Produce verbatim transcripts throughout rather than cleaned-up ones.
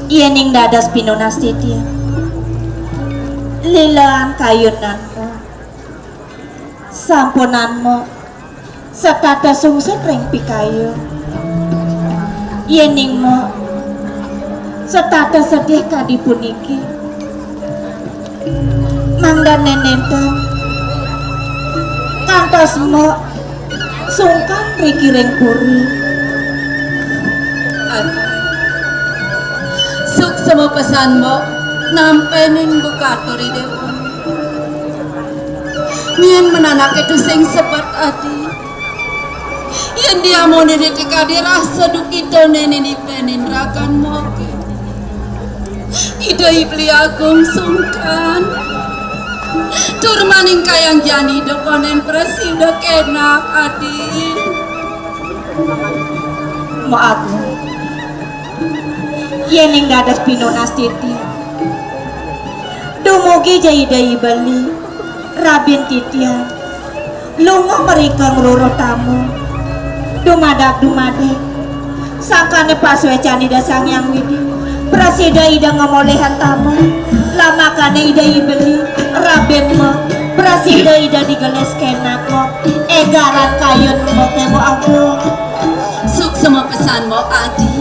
Yéning dados pinunas titiang, lilean kayunan Mbok, sampunan Mbok setata sungsut ring pikayun. Yéning Mbok setata sedih kadi puniki, mangdané nénten kantos Mbok sungkan riki ring puri. Aduh. Suksma pesan Mbok, nampénin buka atur Ida. Nyén men anaké tusing sebet adi. Yén diamoné dék kadi rasa dukitané nipenin ragan Mbok. Ida I Beli Agung sungkan. Tur maningkayang jani Ida konén prasida kénak adi. Mbok Agung. Yéning dados pinunas titiang, dumugi ja Ida I Beli, rabin titiang lunga mrika ngruruh tamu. Dumadak-dumadik, sangkané pasuécan Ida Sang Hyang Widi, prasida Ida ngamolihang tamu. Lamakané Ida I Beli, rabin Mbok, prasida Ida digelis kénak Mbok, égaran kayun Mbok, Mbok Agung. Suksma pesan Mbok adi.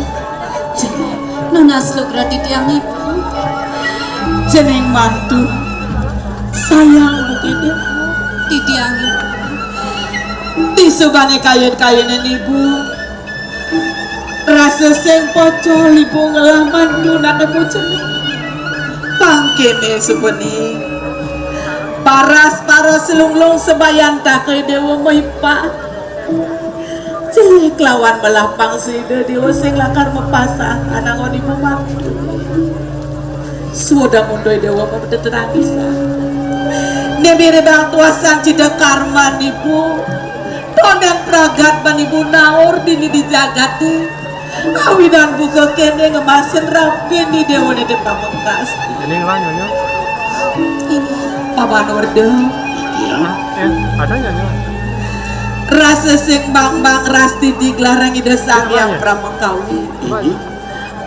Nunas lugra titiang Ibu. Jeneng mantu sayang buka Ibu. Titiang Ibu. Disubané kayun-kayunan Ibu, rasa sing pocol Ibu ngelah mantu nak Ibu jeneng. Pangkéné subané paras-paras lunglung sabayantaka Déwa maipat. Jelé kelawan melah pang sida Déwa sing lakar mapasang anangon Ibu mantu. Suda munduh Déwa mameteterangisan. Né miribang tuasan cida karman Ibu. Tondang pragat ban Ibu naur dini di jagaté. Awinan buka kéné ngemasin rabin Déwa né di pamekasné. Ini ngelah nyonya. Ini. Paman Werda. Iya. Eh, ada nyonya. Rasa sing bangbang rasti diglarang Ida Sang Hyang Pramakawi.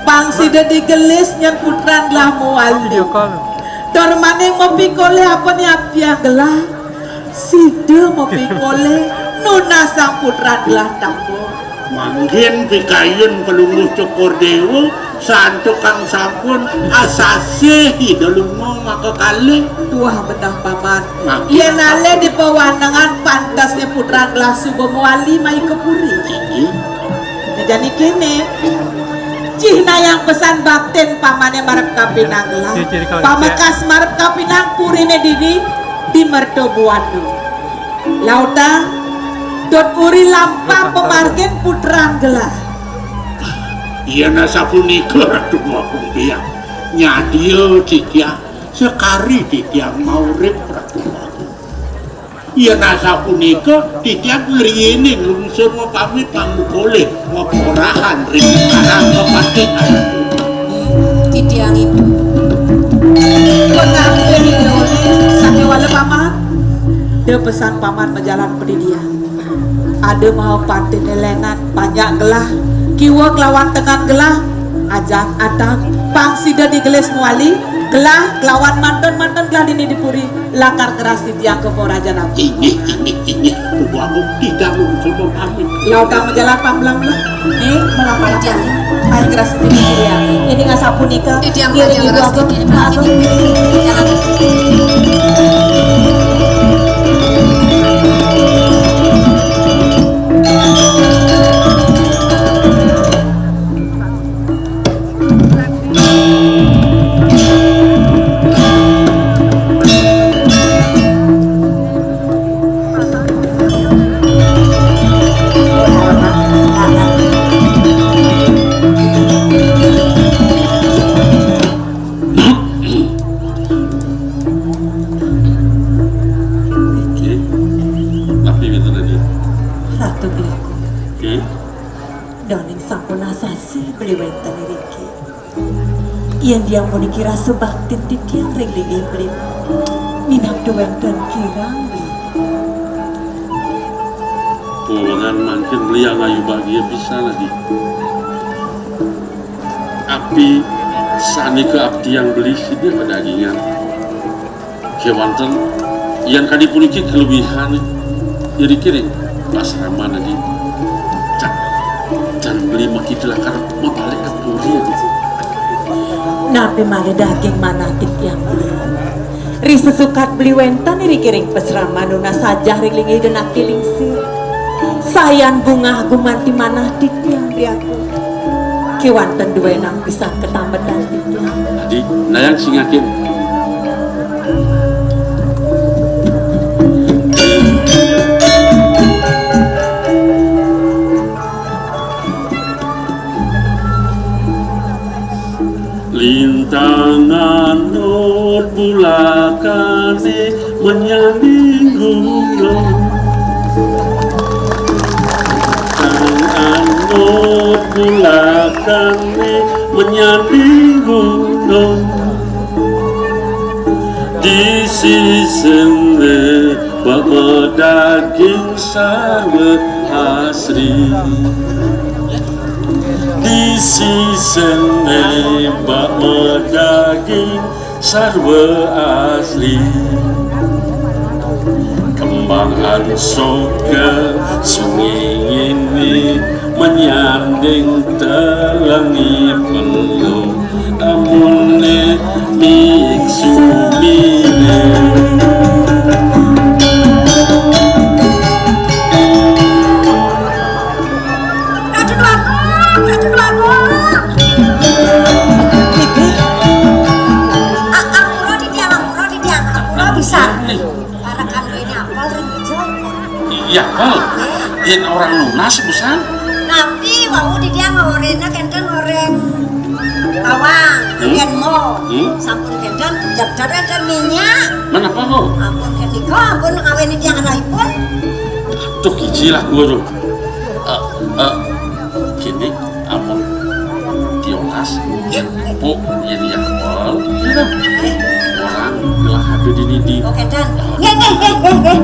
Pang sida digelis nyén putran gelah mawali. Video call. Tur maning mapikolih apa ni apiah gelah. Sida mapikolih nunasang putran gelah tapa. Mangkin pikayun Palungguh Cokor Déwa, santukan sampun asasih Ida lunga maka kalih. Tuah bendah Paman. Mangkin yén alih di pawanengan pantasné putran gelah suba mawali mai ka puri. Inggih. Nah, jani kéné, cihnayang pesan baktin pamané marep kapinang gelah. Pamekas marep kapinang puriné dini di Merta Buana. Lautang, dot uri lampah pamargin putran gelah. Yén asapunika Ratu Agung Biang, nyadia titiang sekari titiang maurip Ratu Agung. Yén asapunika titiang ngriyinin lungsur mapamit manggukulih maporahan ring karang kapatih. Titiang Ibu. Pengantin Ida sakéwala Paman. Da pesan Paman majalan padidian. Ada mau pantin élénan panjak gelah, kiwa kelawan tengan gelah, ajat atang, pang sida digelis mawali, gelah kelawan manten-manten gelah dini di puri, lakar ngerasi tiang ka Raja Nabi. Inggih, inggih, inggih, Putu Agung, titiang nuju pamit. Lautang majalan pamlang lah. Nih, mengapa lakar? Ayo ngerasi tiang ya. Ini nggak sapu nih ke. Titiang ngiring Ibu Agung. Jalan. Nggih. Napi wénten, Raden? Ratu Biaku. Nggih. Daning sampun asasi beli wénten iriki. Yén diamoniki rasa baktin titiang ring linggih beli, minabda wénten kirang beli. Wewengan mangkin beli angayu bagia pisan, Adi. Api Sané kaabdian beli sida kadagingan. Kéwanten, yan kadi puniki kaluihan iriki ring pasraman adi. Tan, tan beli makita lakar mabalik ka puri adi. Napi malih daging manah titiang beli? Ri sesukat beli wénten iriki ring pasraman nunas sajah ring linggih Ida Naki Lingsir. Sayan bungah gumanti manah titiang beli aku. Kéwanten duénang pisan katambetan titiang. Adi, nayang singakin. Lintang anut bulakané menyanding gunung. Lintang anut bulakané menyanding gunung. Di sisené ba madaging sarwa asri. Di sisené ba madaging sarwa asri. Kembang ansoka sungi ngini menyanding telengi peluh. Amuné mik suminé. Ratu Kelapa, Ratu Kelapa. Bibi. A-, ampura titiang, ampura titiang, ampura pisan. Para kanduéné apal ring dija. Iya, apal. Yén orang nunas, busan. Napi wau titiang ngoréngna kénten ngoréng bawang, hmm? Yén mo. Hmm? Sampun kénten, jabdar énten minyak. Menapa, ho? Ampun, kénika, ampun, ngawini tiang anakipun. Aduh, kiji lah, Guru. Eh, eh, gini, ampun. Tiolas, Bu, yén apel, orang gelah ada di nidi. Oh, kénten. Nggih, nggih, nggih, nggih, nggih.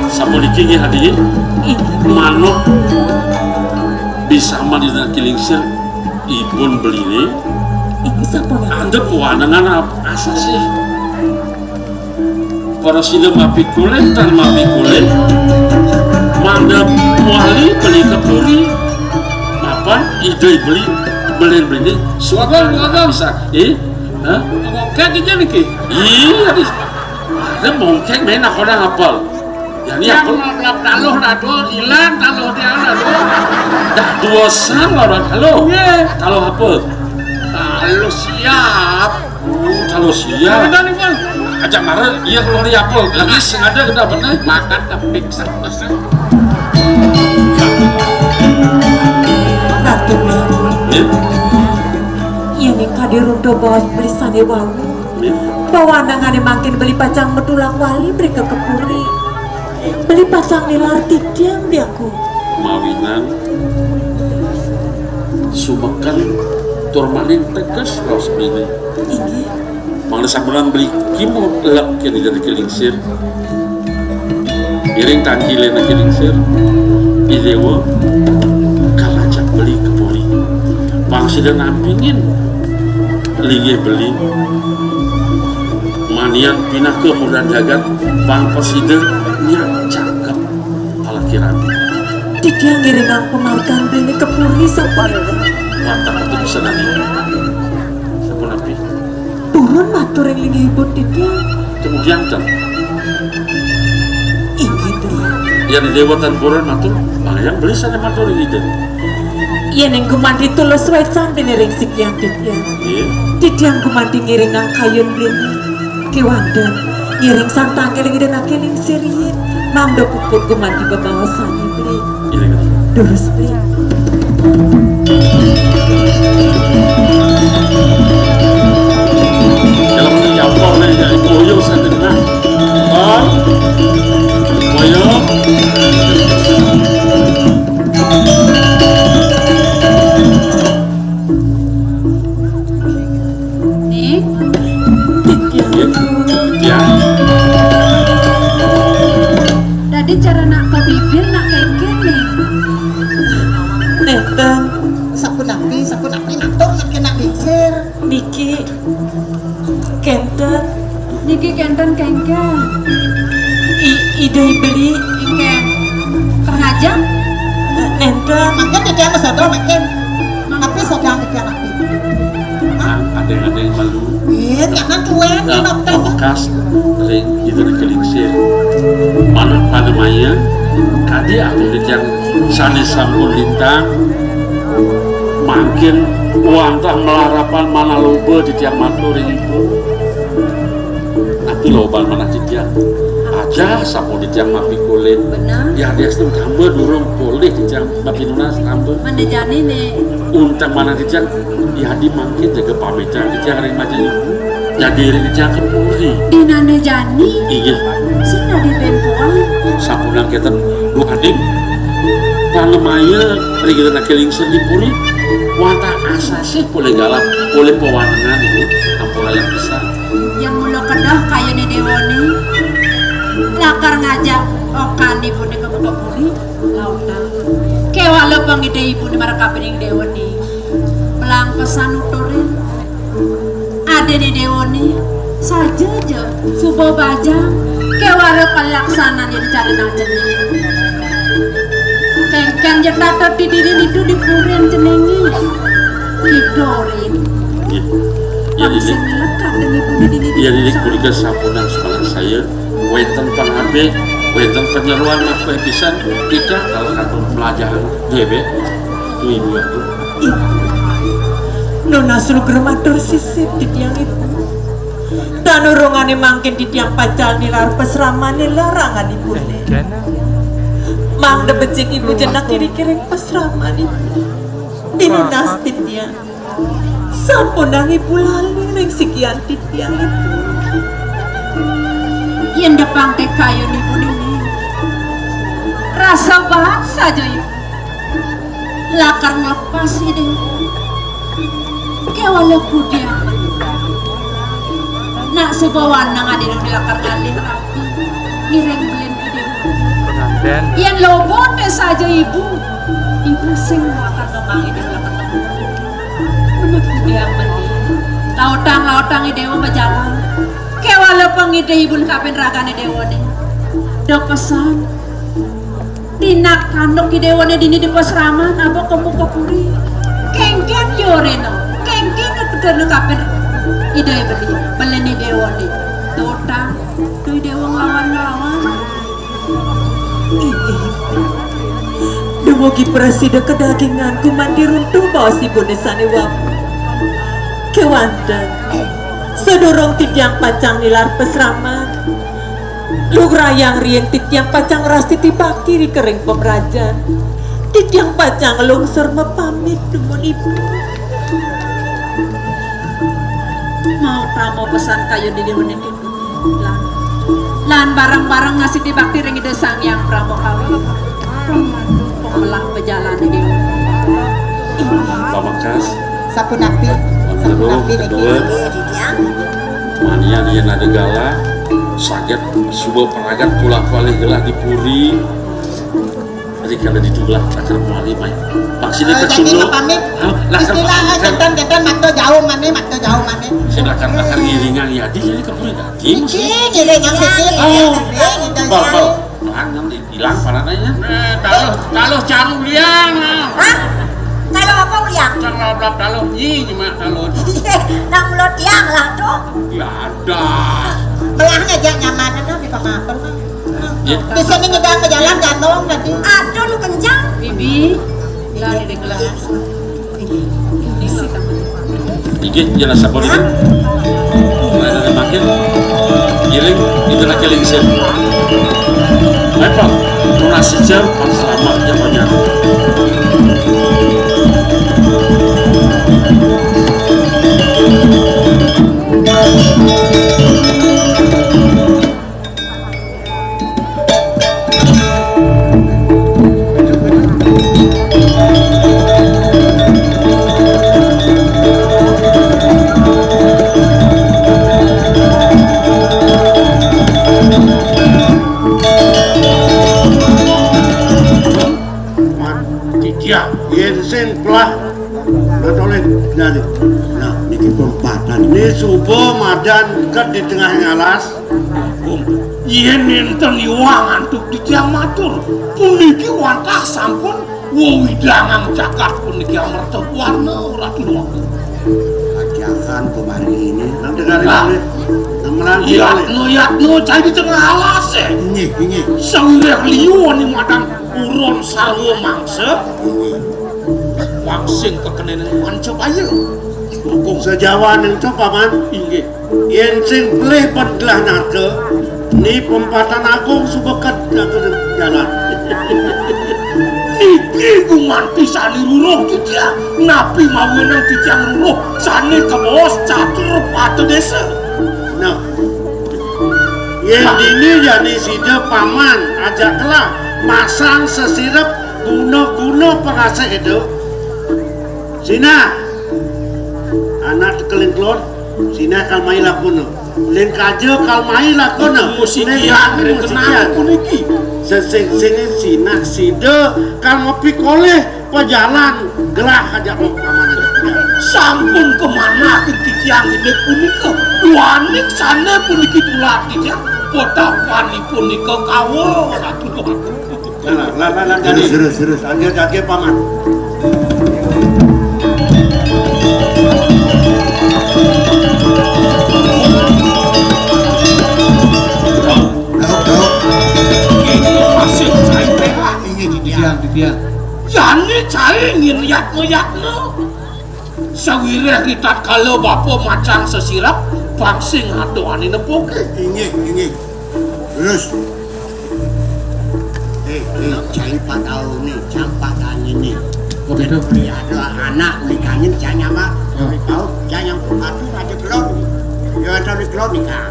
Sapuniki nggih hadirin. Inggih. Manut bisa malih Ida Naki Lingsir, ipun beliné. Inggih sapuniki. Ada pawanengan ap-, asa sih. Para sida mapikulih tan mapikulih, mangda mawali beli ka puri. Mapan Ida beli, belin beliné. Suagan, suagan, sa-, eh? Hah? Mongkek aja niki. Iya, di-, ada mongkek main aku udah ngapal. Ya, ini tiang apel. Ngelap taluh, Ratu, ilang taluh tiang, Ratu. Dah dua sang lawan taluh. Iya. Taluh apa? Taluh siap. Oh, taluh siap. Bener nih, Bang. Ajak mara, iya kalau di apel. Lagi sengaja kita apa nih? Makan tepik satu. Ratu Mary. Iya. Iya nih, kadiruntuh bawas beli sané wau. Pawanengané mangkin beli pacang matulak wali mrika ka puri. Beli pacang nilar titiang diaku. Mawinan sumeken tur malih teges raos beliné. Inggih. Mangda sampunang beli kimud lek kén Ida Naki Lingsir. Ngiring tangkilé Naki Lingsir, Idéwa kalajak beli ka puri. Pang sida nampingin linggih beli. Manian pinaka murdan jagat, pang prasida nyak cakep palakiran. Titiang ngiringang pamargan beliné ka puri sapunika. Wantah pati bisa nani. Sapunapi? Purun matur ring linggihipun titiang. Kemudian, Ten. Inggih, Beli. Yén Idéwa tan purun matur, mayang beli sané matur ring Ida. Yéning gumanti tulus wécan dini ring sikian titiang. Iya. Titiang gumanti ngiringang kayun beliné. Kéwanten, ngiring santang éling Ida Naki Lingsir, mangda puput gumanti bebaosané, Beli. Iya, iya. Durus, Beli. Kalau punya apa nih, ya, itu, yuk, saya dengar. Bang, ayo. Nih. Ya. Dadi cara nak pabibir nak kéngkén nih. Nénten. Sapunapi, sapunapi matur niki nak lingsir. Niki kenten. Niki kenten kengken. I, Ida Beli. Ingkang. Kang Ajeng? Nenten. Mangkin titiang masodo mangkin. Tapi sedang titiang napi? Nah, ada yang ada yang malu. Iya, jangan tuan, nah, dokter. Pamekas ring Ida Negeri Lingsir. Manut panemaya, kadi atur titiang sané sampun lintang, mangkin wantah malarapan manah loba titiang matur ring Ibu. Napi loban manah titiang? Aja sampun titiang mapikolin. Benar. Ya, dia sedang tambah durung polih titiang mapinunas tambah. Mana jani né? Unteng manah titiang, ya di mangkin jaga pamitan titiang ring majeng Ibu. Jadi ring titiang ka puri. Dinané jani? Iya. Sing dadi ben puang. Sampunang kenten duaning panemaya ring Ida Negeri Lingsir di puri. Wantah asasih polih galap, polih pawanengan Ibu. Ampurayang pisan. Yén mula kedah kayuné déwané, lakar ngajak okan ibuné ka Kutapuri, lautang. Kéwala pangidih ibuné marakapining déwané. Belang pesan nuturin. Adiné déwané, saja ja, suba bajang, kéwala palaksanan yén cara nang cening. Kéngkén ja tata didiri ditu di purin ceningé. Kidorin. Nggih. Ya, pang ini. Sing lekat dengan ibu dini. Ya, ini punika sampunang sumanangsaya. Wénten pangabih, wénten panyeroan napa pisan, kita kalau kantun pelajaran dewek. Itu ibu aku. Ibu. Nunas lugra matur sisip titiang ibu. Tan urungané mangkin titiang pacang nilar pasramané larangan ibuné. Mangda becik ibu jenek iri-iring pasraman ibu. Tinunas titiang. Sampunang ibu lali ring sikian titiang ibu. Yén depang té kayun ibu nini. Rasa baat saja ibu. Lakar nglepas idih. Kéwala kudiang. Nak suba wanang adiné lakar ngalih rabi. Ngiring belin idih. Yén loba té saja ibu. Ibu sing lakar ngemang idih lakar temu. Bener kudiang meni. Lautang-lautang idéwa majalan. Kéwala pangidih ibu lakapin ragané déwané. Da pesan. Tinak tanduk idéwané dini di pasraman, aba kemu ka puri. Kéngkén yoréna, kéngkén tetuturna kapir Ida Beli, belin idéwané. Dotang, tu idéwa nglawan-nglawan. Inggih. Dumugi prasida kedagingan gumanti runtuh baos ibuné sané wau. Kéwanten, sadurung titiang pacang nilar pasraman. Lugrayang riin titiang pacang ngrastiti bakti ri kering pamrajan. Titiang pacang nglungsur mapamit dumun ibu. Mau tama pesan kayun dini menika. Lan, lan bareng-bareng ngrastiti bakti ring Ida Sang Hyang Prama Kawi. Pemelah pejalan dini. Pamekas. Sapunapi, sapunapi niki. Kedua. Manian yén ada galah, saget suba pragat pulah palih gelah di puri. Rikala ditu gelah lakar mali mai. Maksudnya, eh, jadi sumlo. Pamit. Hah? Lakar istilah, eh, jantan-jantan mata jauh mana, mata jauh mana. Sing lakar, lakar ngiringan ya, di sini ka puri dadi. Iki maksudnya. Ngiringan siki. Oh. Bal, bal. Lanang di Ilang parananya. Eh, taluh, taluh caru liang. Hah? Taluh apa liang? Taluh, taluh, taluh. Ih, cuma taluh. Iya, nang mulut liang lah tuh. Ya ada. Belah ngajak nyaman, nah, di pamapel, nah. Ya. Di sini ngedang ke jalan gantung tadi. Aduh, lu kencang. Bibi, lari deh kelas. Inggih, yén sapunika. Mulai dari makin ngiring, itu lagi lingsir. Ayo, Pak, lunasi jam, Pak, selamat, ya, Pak, ya. Pelah. Nah, toleh, jani. Nah, niki pempatan. Ni suba madan ket di tengahing alas. Agung, yen nenten iwang antuk titiang matur, puniki wantah sampun wewidangang jagat puniki amerta buana, Ratu Déwa Agung. Ajakan kemari ini. Nang dengar. Nah. Ini. Nang melangi. Yatno, yatno, cai di tengah alas, eh. Inggih, inggih. Sawiréh liu ane madan buron sarwa mangsa. Inggih. Wangsing kekenengan Pancabaya. Agung. Sajawaning to, Paman. Inggih. Yen sing pelih pen gelah narka, ni pempatan agung suba ket jalan. Niki gumanti sane ruruh titiang, napi mawinan titiang ruruh sane kabaos catur pata desa. Nah, yen dini jani sida Paman ajak gelah masang sesirep guna-guna pangasih itu. Sinah, anak tekeling kelon, sinah kal mai lakuna. Lén kaja kal mai lakuna. Musikian. Lén anu rekenan musikian. Puniki. Sesing-sing sinah sida kal mapikolih pajalan gelah ajak Paman ajak gelah. Sampun kamanah titiang indik punika. Duaning sane puniki tulak titiang. Potapanipun nika kawa, Ratu Déwa Agung. Nah, lah, lah, lah, terus, jani. Terus, terus. Lanjut lagi, Paman. Daud, Daud. Itu masih cai perak. Inggih, titiang, titiang. Jani cai ngin yatna-yatna. Sawiréh ritatkala bapa macang sesirep, pang sing ada ane nepuke. Inggih, inggih. Terus. Eh, eh, cai padaune, cang padane. Oh, beda. Ada anak nikahin cai nyama. Oh. Kau cai yang patu aja kelon. Ya, ada di kelon nikah.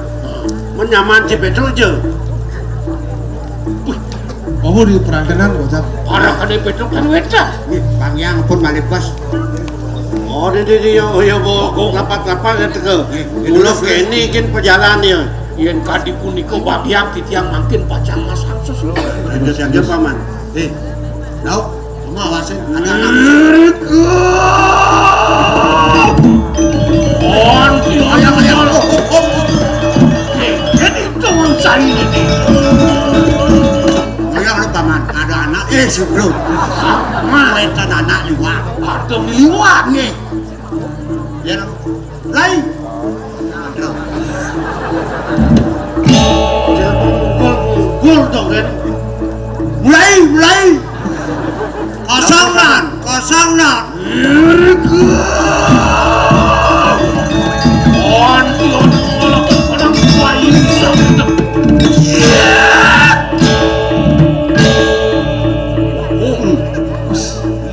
Men nyaman si Petruk je. Wih. Oh, di perantenan, bocah. Orang kena Petruk kan wetan. Nih, Bang Yang pun malih pas. Oh, di, di, di, ya, oh, ya, bo, lapat-lapat ya, teka. Nih, ini ulah terus. Kene kin pejalan ya. Yen kadi punika bagian titiang mangkin pacang masang sesuai. Ada siap, Paman. Eh, lauk, kamu awasin, ada anak. Erika! Ayo, ayo, oh, oh, oh. Eh, jadi teman saya ini. Ayo, lu, Paman, ada anak, eh, sebelum. Wetan anak liwat. Ada liwat. Nih. Ya, lain. Aduh. Jangan mukul-mukul dong, kan? Mulai, mulai. Kosongan, kosongan.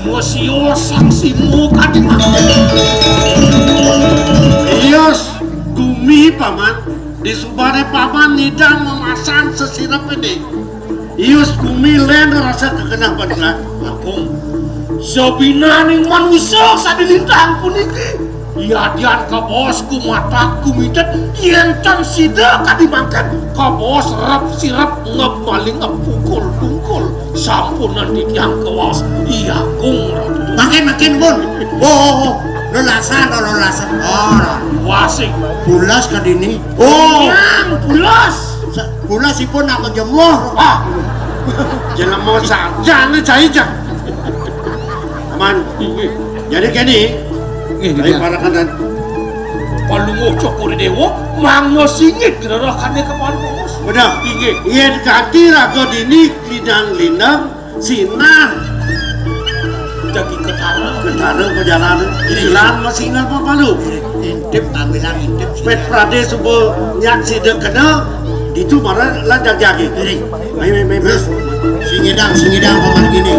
Mosio sang simo kadi mangke. Iya, gumi, Paman. Disubane Paman nidang memasan sesirep ini. Iya, gumi lén rasa kegenah beneran. Agung, sabinaning manusa sane lintang puniki. Yadian kabaos gumatak gumitet, yen tan sida kadi mangken kabaos rep sirep ngep maling ngep pukul tungkul. Sampunan titiang kawaos, Iya Agung Ratu. Makin, makin pun. Oh, oh, oh. Lelasan, oh, lelasan. Oh, wasing. Pulas kadini. Oh. Yang pulas. Pulas ipun nak menjemuh. Ah. Jelema saja ni cai jak. Aman. Jadi kene. Inggih, Cai inggih. Parakan dan Palungguh Cokor Dewa, mangga singit gererakannya kepada bos. Benar. Inggih. Yen kati raga dini lidang lindang sinah. Jadi ketara. Ketara perjalanan. Ini. Silan masih ingat apa lu? Intip, ambilan intip. Pet Prade suba nyak sida kena, ditu marah lah jagjage. Ini. Mai, mai, mai, mai. Terus, singidang, singidang paman gini.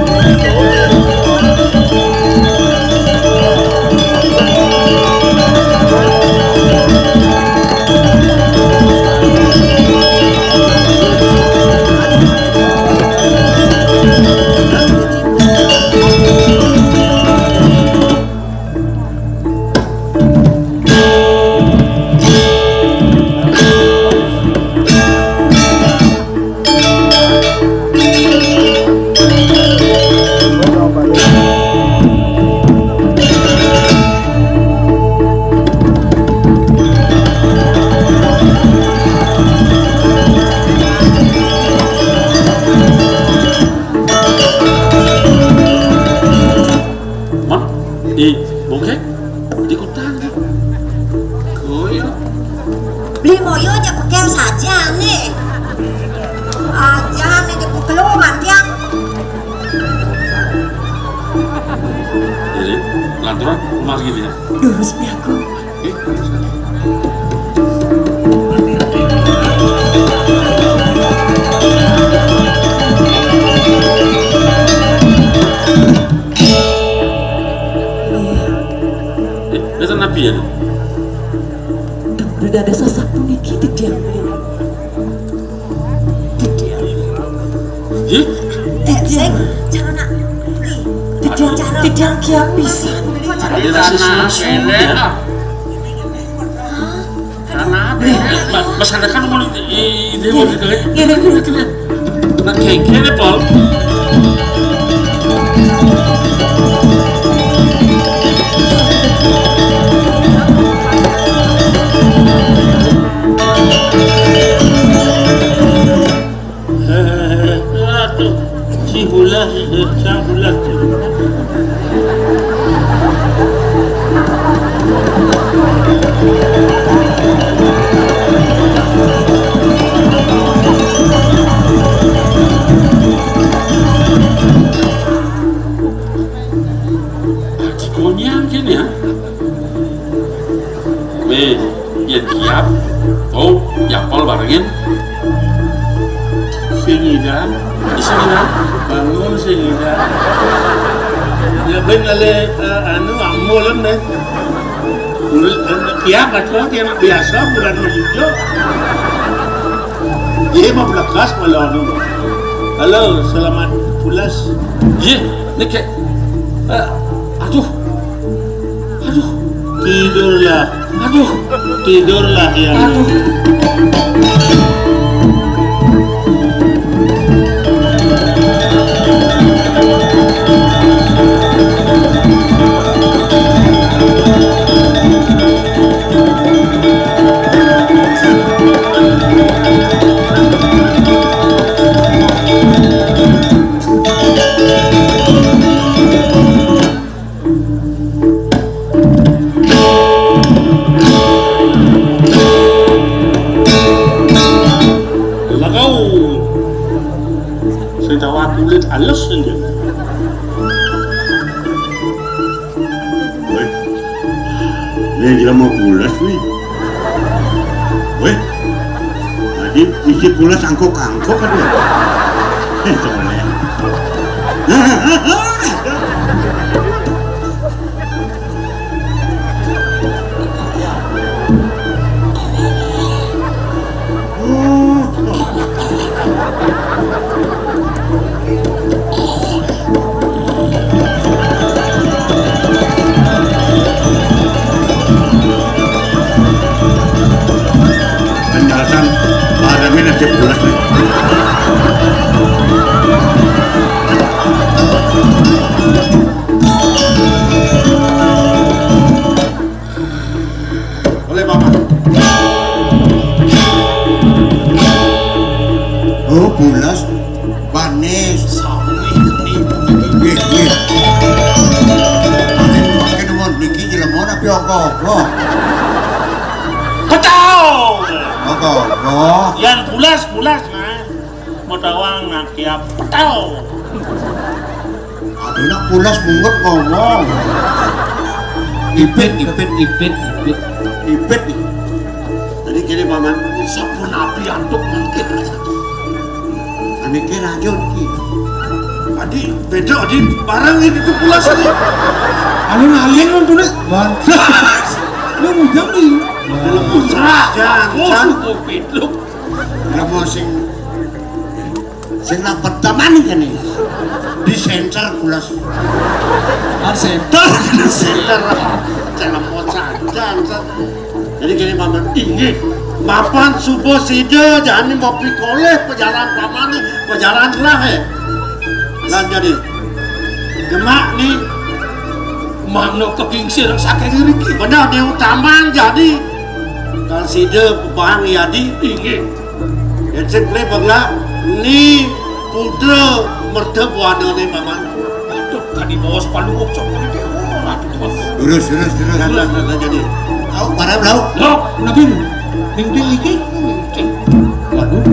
Di bongkek, di kutang di. Koyo. Beli moyo aja pakai saja nih. Aja nih di pukul mantiang. Jadi, lanturan rumah gini ya. Durus nih aku. Eh, Iya. Eh, napi ya? Tong udah ada sasapu niki di diam. Di diam. Hih? Di diam. Cara nak. Di diam, di diam kiam pisan. Ada nasi susu ya. Karena apa? Mas ada kan mau di di mau di kali. Iya, iya, iya. Nah, kayak gini, Pol. Aduh, si Bulas, eh, si Bulas. Konyang kene ya. Weh, yén kiap, oh, yapol barengin. Sing ida. Sing ida. Bangun sing ida. Ya ben ale, eh, anu, ambo lem deh. Kiap atuh yang biasa bulan Majujo. Iya mah belakas malah anu. Halo, selamat pulas. Iya, nih kayak, eh, aduh. Aduh. Tidurlah. Aduh. Tidurlah ya. Aduh. Lagau. Sing tawa kulit halus aja. Wéh, né jelema pules nih. Wéh, tadi isi pules angkok-angkok kan ya? Eh, soalnya. Penjelasan barangnya nanti pulas nih. Oleh Paman. Oh, pulas. Banis. Sami ni. Nggih, nggih. Amin, makin nuwun niki jelema napi angka-angka? Petau. Angka-angka. Yan pulas, pulas, nah. Mau tawang nak ya petau. Aduh, nak pulas bungut ngomong. Ipit, ipit, ipit, ipit. Ipit nih. Jadi gini, Paman, sampun api antuk mangkin. Ane ke rajo niki. Adi, beda, Adi, barang ini tuh pulas ini. Anu nalin nuntune. Bang. Lu ngujang nih. Dalam musrah, jangan. Oh, suku pituk. Lemo sing, sing lapet taman iki nih. Di center pulas. Ah, center. Center. Dalam musrah, jangan. Jadi gini, Paman, inggih. Mapan subuh sida jani mapikolih pajalan pamane, pajalan rahe. Lan jadi, demak ni, mano kekingsir saking ngriki. Bener, ni utaman jadi. Kal sida pebang yadi, inggih. Yen sing pleh pagla, ni putra merta buana ni, Paman. Patut kadi bawas paluwuh cok dewa. Lurus, lurus, lurus. Lah, lah, lah, lah, jadi. Au, parah, Blau. Loh, napi? Ning-ning iki? Waduh.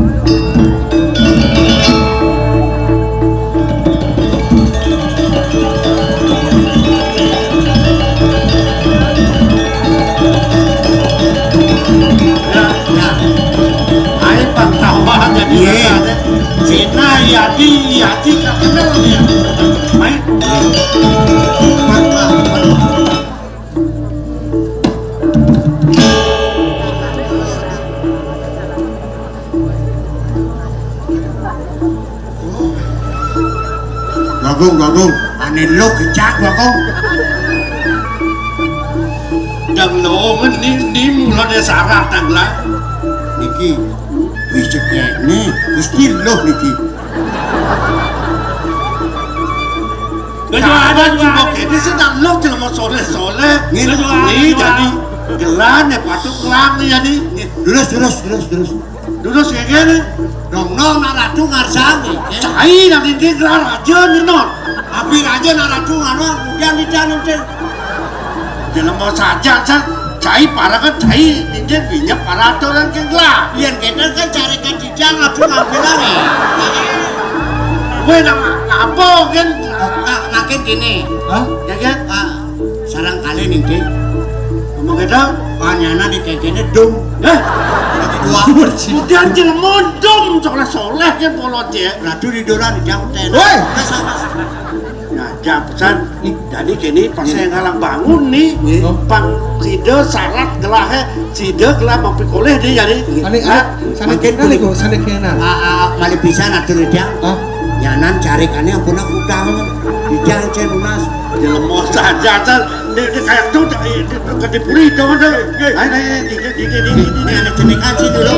Ya, ya. Ai pang tawa jadi. Iya. Rasanya. Cina, Yadi, Yadi, tak kenal dia. Mai. Bagong, Bagong. Ane lo kecak, Bagong. Dang lo, ni, ni mula dia sarah tang lah. Niki, wis cekek ni, Gusti lo niki. Lah, yo ada juga. Ini sedang lo jelema soleh-soleh. Ngene. Ini jadi gelar ne patut kelang ne jadi. Terus, terus, terus, terus. Terus kayak gini. Dong, no, nak ratu ngarsang, eh. Cai nak ini gelar raja ni, non. Abi raja nak ratu ngano, kemudian tidak nanti. Jelema saja, sa-, cai para kan cai, ini minyak para tu lan ke gelar. Yang kita kan cari kan tidak, ratu ngambil lagi. Gue nama apa kan? Nah, makin gini. Hah? Ya kan? Ah, sarang kali nih, Dik. Ngomong gitu, panyana di kekene dum. Eh? Lagi dua. Kemudian jelema dum, soleh-soleh ke polot ya. Ratu di dolan di jauh teh. Woi! Nah, sama. Nah, jam pesan. Jadi kini pas saya ngalang bangun nih, nih. Pang sida syarat gelahe, sida gelah mampi koleh dia jadi. Ane, nah, ane, sane makin kenal kulit. Iku, sane kenal. Ah, ah, malih pisan atur dia. Hah? Nyanan cari kane ampun aku tahu. Dia cek lunas. Jelema saja, asal. Dia, dia kayak tu, dia, dia, dia, dia puri, tahu tak? Ayo, ayo, ayo, dia, dia, dia, dia, dia. Ini ada cenekan sih dulu.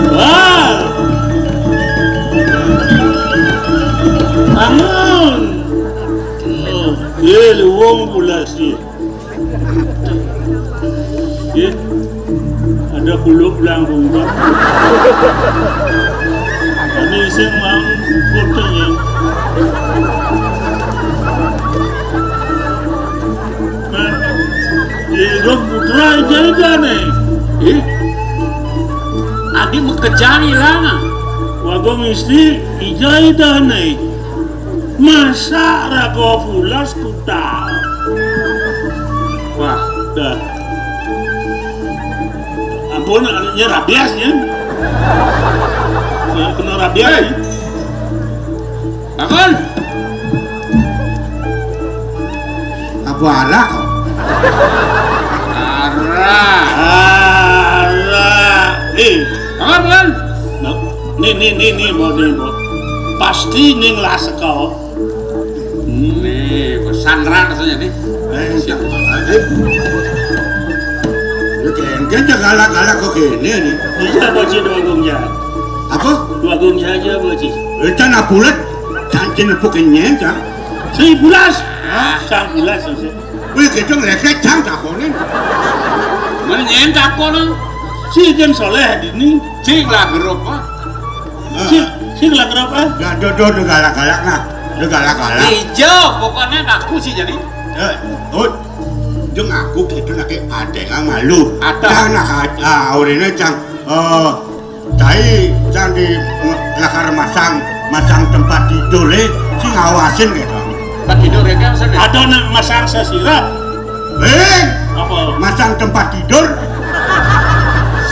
Wah! Bangun! Oh, ye, luwung pula sih. Ye, ada kuluk langkung, Pak. Kami iseng mau kotanya. Nah, ye, dong putra jahidane. Eh? Adi mekejari lana. Wagong istri ijahidane. Masa raga pulas kutal. Wah, dah. Ampun, nya rabies ya. Kena, kena rabies. Hei. Bangun. Apa arah kau? Arah. Arah. Eh, bangun, bangun. Nah, ni, ni, ni, ni, Mbok, ni, Mbok. Pasti ning lah seka. Nih, pesantren rasanya nih. Eh, siap. Eh. Lu kengken galak-galak kok gini nih. Iya, Pak Cik, dua gong ya. Apa? Dua gong saja, Pak Cik. Eh, can apulet, cancin epuk nyen, can. Seribulas. Hah? Seribulas, maksud. Wih, gitu ngelekek, can takonin. Mana nyen takonin? Si Jen Soleh dini. Cing lah gerup, Pak. Si, si gelak kenapa? Nah, do, do, do galak-galak nah. Do galak-galak. Ijo, pokoknya ngaku sih jadi. Eh, Ut. Jeng aku gitu nak kayak padeng malu. Ada. Cang nak, ah, urine cang, eh, cai cang di lakar masang, masang tempat tidur, eh, si ngawasin gitu. Tempat tidur ya kan, maksudnya? Ada nak masang sesirap. Eh, apa? Masang tempat tidur.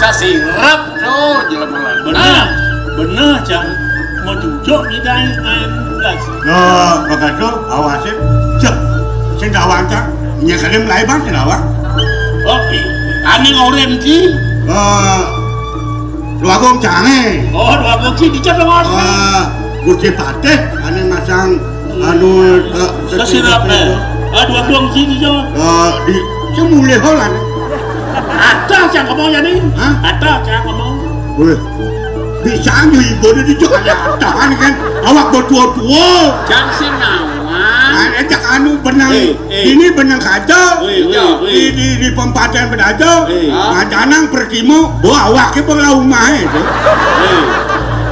Sesirap tuh, jelema. Benar. Nah. Bener, Cang. Mau cucuk kita main belas. Ya, begitu, awasin. Cek, sing gawang, Cang. Nya kadang lain, Bang, sing gawang. Oh, i-, ane oren ki. Eh, Dwagung Cang, eh. Oh, Dwagung ki, dicet dong, Mas. Eh, Gusti Patih, ane masang, anu, eh, sesirap, eh. Ah, Dwagung ki, dicet. Eh, di, semulih holan. Ada, Cang, ngomong ya, nih. Hah? Ada, Cang, ngomong. Weh, bisa aja ibu di Jakarta kan, awak bertua-tua. Cang sing nawang. Kan, eh, cak anu benang, eh, eh, ini benang kaca. Weh, weh, weh. Di, di, di pempadan pedaja. Eh. Ngacanang pertimo, bo awak ke bang laumah itu. Eh.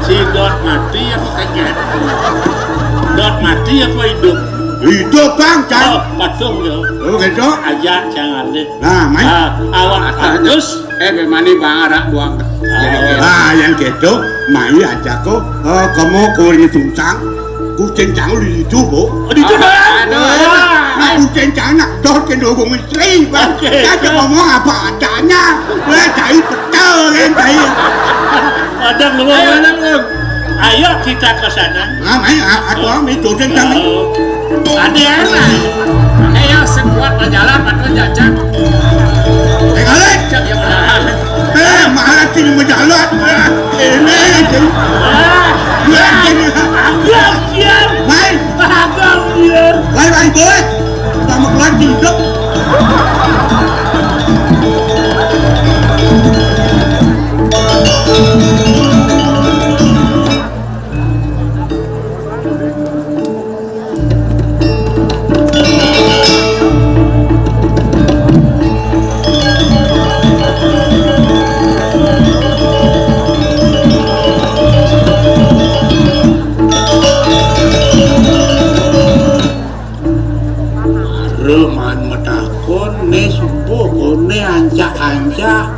Si Dot mati apa kagak? Dot mati apa hidup? Hidup, Bang, Cang. Oh, patuh ya. Oh, gitu. Aja, Cang Ardi. Nah, main. Ah, awak terus. Eh, bagaimana, Bang, arak buang? Ah, yang gitu, mai aja ko, eh, kamu kuring sungsang, kucing cangul di situ, Bu. Oh, di situ, Bang? Aduh, aduh. Nah, kucing cangul, dor ke dukung istri, Bang. Oke. Kita ngomong apa adanya. Weh, cai pecel, kan, cai. Ada ngomong mana, Bang? Ayo kita ke sana. Nah, mai, a-, atuh, mai, tuh, tentang. Oh. Ada apa? Eh, ya, sekuat majalah, patut jajan. Eh, kali. Cak, ya, benar. Eh, malah sini majalah. Eh, ini, ini. Ah, ya, ini. Agak, ya. Mai. Agak, ya. Lai, lai, boy. Sama keluar, hidup. Reman metakon, ne supo, ne ancak-ancak.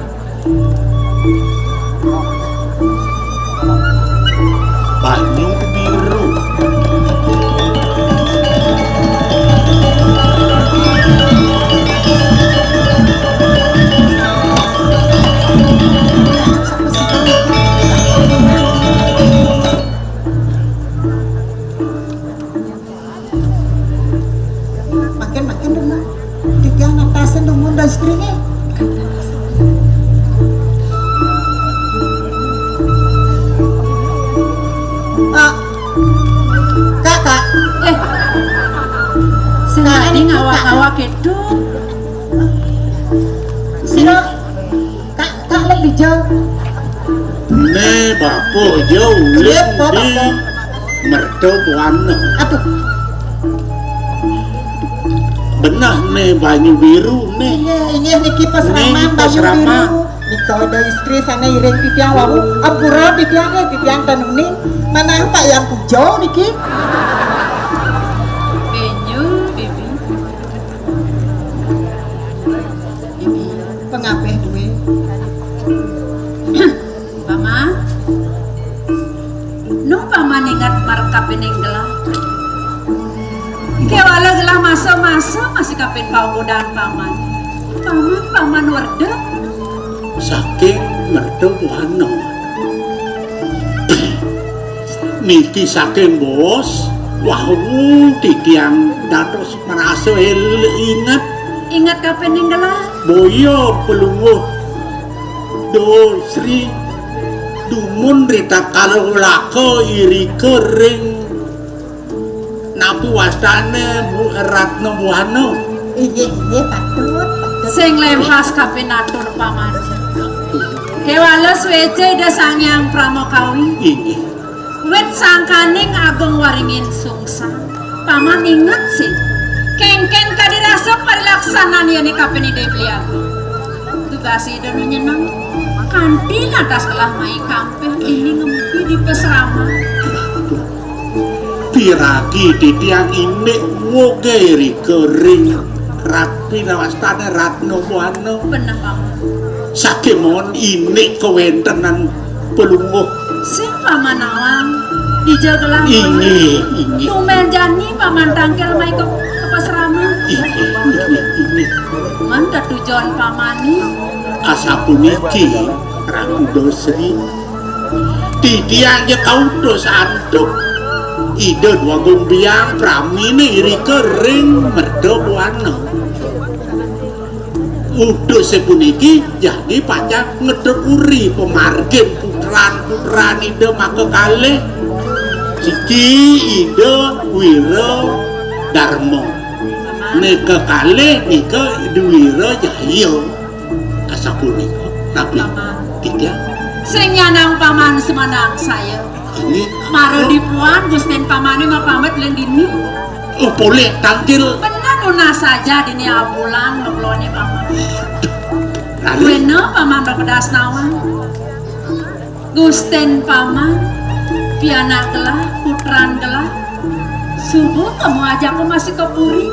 Banyu biru. Makin, makin dong, Mak. Tiga natasen dong, Mon, dan istrinya. Ah, Kak, Kak. Eh. Sing Kak, tadi ini ngawak-ngawak itu. Sira Kak, Kak, lek dija. Ne bapa ja ulih. Nggih, Bapak, di Bapak. Merta Buana. Aduh. Benah ne banyu biru ne. Inggih, inggih, niki pasraman. Niki banyu pasraman. Biru. Nika ada istri sana iring titiang wau. Ampura titiang, eh, titiang tanuning. Manah Pak Yang Puja niki. Benyu, Bibi. Bibi, pengabeh duwe. Paman, nu paman inget marep kapining gelah? Kewala gelah masa-masa masih kapin paukudan paman. Paman, paman werda. Saking merta buana. Niki saking bos, wau titiang dados merasa el-, inget. Inget kapining gelah? Boya Palungguh Dosri dumun ritatkala laka irika ring napi wastane Bu-, Ratna Buana. Inggih, inggih, patut, patut. Sing lempas kapinatur paman. Kewala sueca Ida Sang Hyang Pramakawi. Inggih. Wit sangkaning agung waringin sungsang. Paman inget sih. Kengken kadi rasa parilaksanan yene kapin Ida Beli Agung. Tugas Ida nu nyeneng. Kanti natas kelah mai kampeh ini ngempi di pasraman. Piragi titiang indik woge rika ring rapi nawastane Ratna Buana. Bener, Paman. Sakemawon indik kawentenan Palungguh. Sing Paman nawang, dija gelah. Inggih, inggih. Tumel jani Paman tangkil mai ka, ka pasraman. Inggih, inggih, inggih. Man tetujon Pamane. Asapuniki, Ratu Dosri. Titiang ja kautus antuk Ida Dwagung Biang praminé irika ring Merta Buana. Utusé puniki jagi pacang ngetepuri pamargin putran-putran Ida makakalih. Siki Ida Wira Darma. Né kekalih nika Ida Wira Jaya. Asapunika. Tapi Paman. Titiang. Sing nyanang Paman semanang saya. Ini. Mara dipuan Gustin Pamané mapamit len dini. Oh, polih tangkil. Bener nunas saja dini abulan makeloné Paman. Lalu? Wéna Paman bepedas nawang. Gustin Paman, pianak gelah, putran gelah. Suba kamu ajak aku masih ke puri.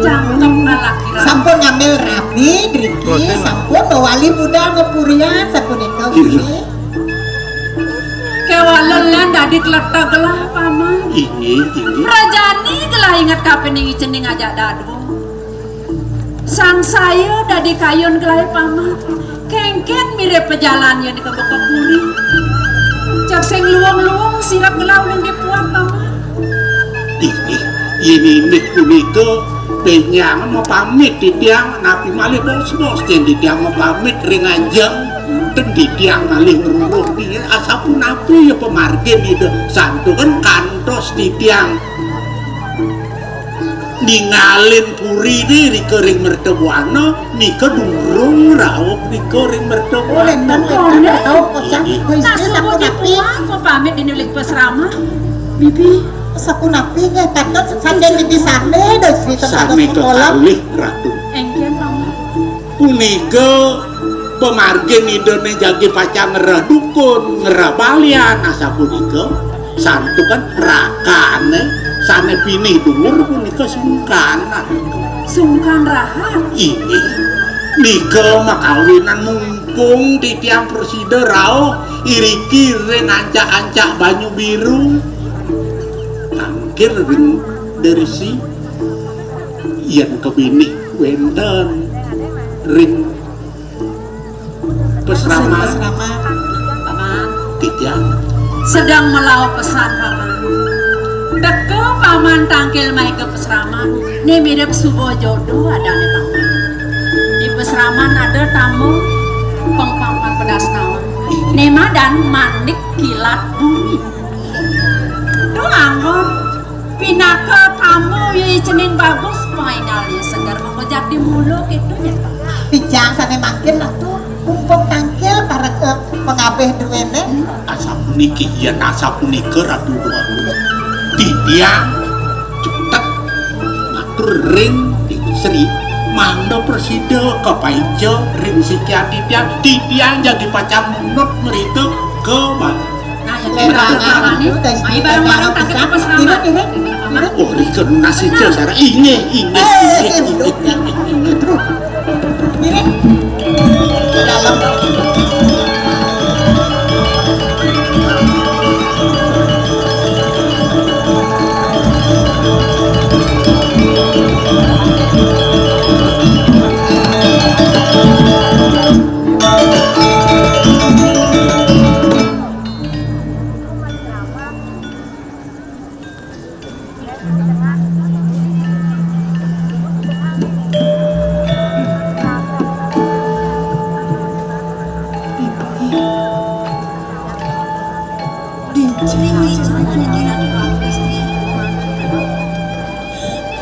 Cangkem lalakiran. Sampun ngambil rabi, driki, sampun mawali budal ngapurian, sapunika, iya. Gusti. Kéwala lan dadi tleteg gelah, Paman. Inggih, inggih. Prajani gelah inget kapining icening ajak dadua. Sangsaya dadi kayun gelah Paman. Kénkén mirib pajalan yén ka baka puri. Cak sing luwung-luwung sirep gelah ulun dipuan, Paman. Inggih, yén indik punika, benjang mapamit titiang, napi malih bos-bos yén titiang mapamit ring ajeng, ten titiang malih ngruruh dini, asapunapi ya pamargin Ida santukan kantos titiang ningalin puriné rika ring Merta Buana, nika durung rauh rika ring Merta Buana. Wénten, wénten, rauh kocang. Inggih. Nah, suba sapunapi dipuan, mapamit dini uli pasraman. Bibi. Sapunapi nggih, patut saking bibi sané, dah cerita. Sané kekalih, Ratu. Éngkén, Paman. Punika pamargin Idané jagi pacang ngrereh dukun, ngrereh balian, asapunika santukan rakané sané pinih duur punika sungkan. Sungkan rahat. Inggih. Nika makawinan mumpung titiang prasida rauh iriki ring ancak-ancak Banyu Biru. Tangkil ring derisi. Yén kabinih wénten ring pasraman. Pasraman. Paman. Titiang. Sedeng melauh pesan, Paman. Teka Paman tangkil maéga pasraman, né mirib suba jodo adané Paman. Di pasraman ada tamu pengpangkat pedas nawang. Né madan Manik Kilat Bumi. Duh anggon. Pinaka tamu ya cening bagus, paingal ya seger, mengko jati mulu gitu ya. Pijang sané mangkin Ratu, mumpung tangkil para, eh, pangabih duéné. Asapuniki, yén asapunika Ratu Déwa. Titiang cutet matur ring Sri, mangda prasida kapaica ring sikian titiang, titiang jagi pacang munut mrika ka Nah, yang kita bareng-bareng nih. Ayo bareng-bareng, tapi apa selamat? Irit, irit, irit. Oh, rika nasi cel, Sarah. Inggih, inggih, inggih, inggih, inggih. Irit. Ke dalam.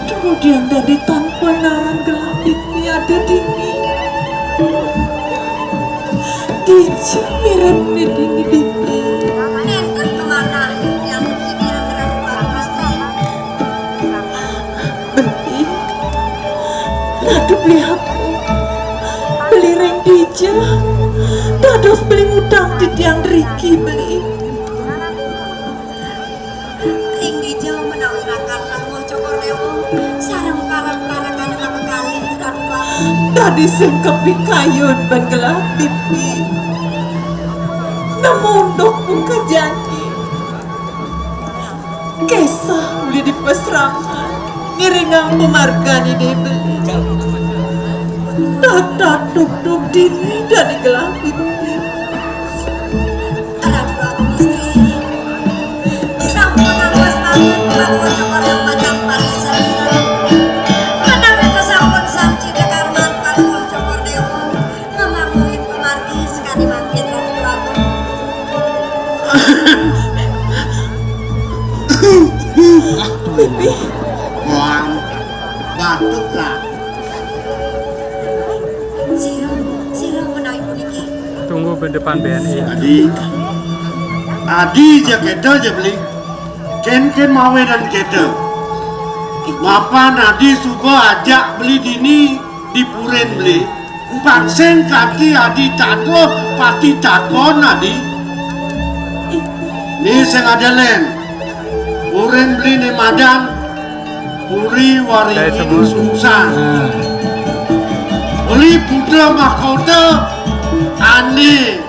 Kemudian dadi tanpa naran gelah Pipi ada dini. Dija mirip dini, Pipi. Nénten kamanah yang Pipi ngrep Gusti. Beli, ratu beli aku. Beli ring dija. Dados beli ngutang titiang riki, beli. Ring dija menawi rakan Rangga Cokor Déwa sareng parek-parekané makakalih, Ratu Rama. Dadi sing kapikayun ban gelah Pipi. Nemu unduk muka jati. Kesah uli di pasraman ngiringang pamargan Ida beli. Tata tugtug dini dadi gelah Pipi. Ratu Rama. Pipi. Wah, batuklah. Sira, sira menawi puniki. Tunggu di depan B N I. Adi. Adi ja kéto ja beli. Kén-kén mawinan kéto. Mapan adi suba ajak beli dini di purin beli. Pang sing kanti adi tangguh pati takon adi. Ni sing ada lén. Purin beli ni madan Puri Waringin Sungsang. Beli putra mahkota ané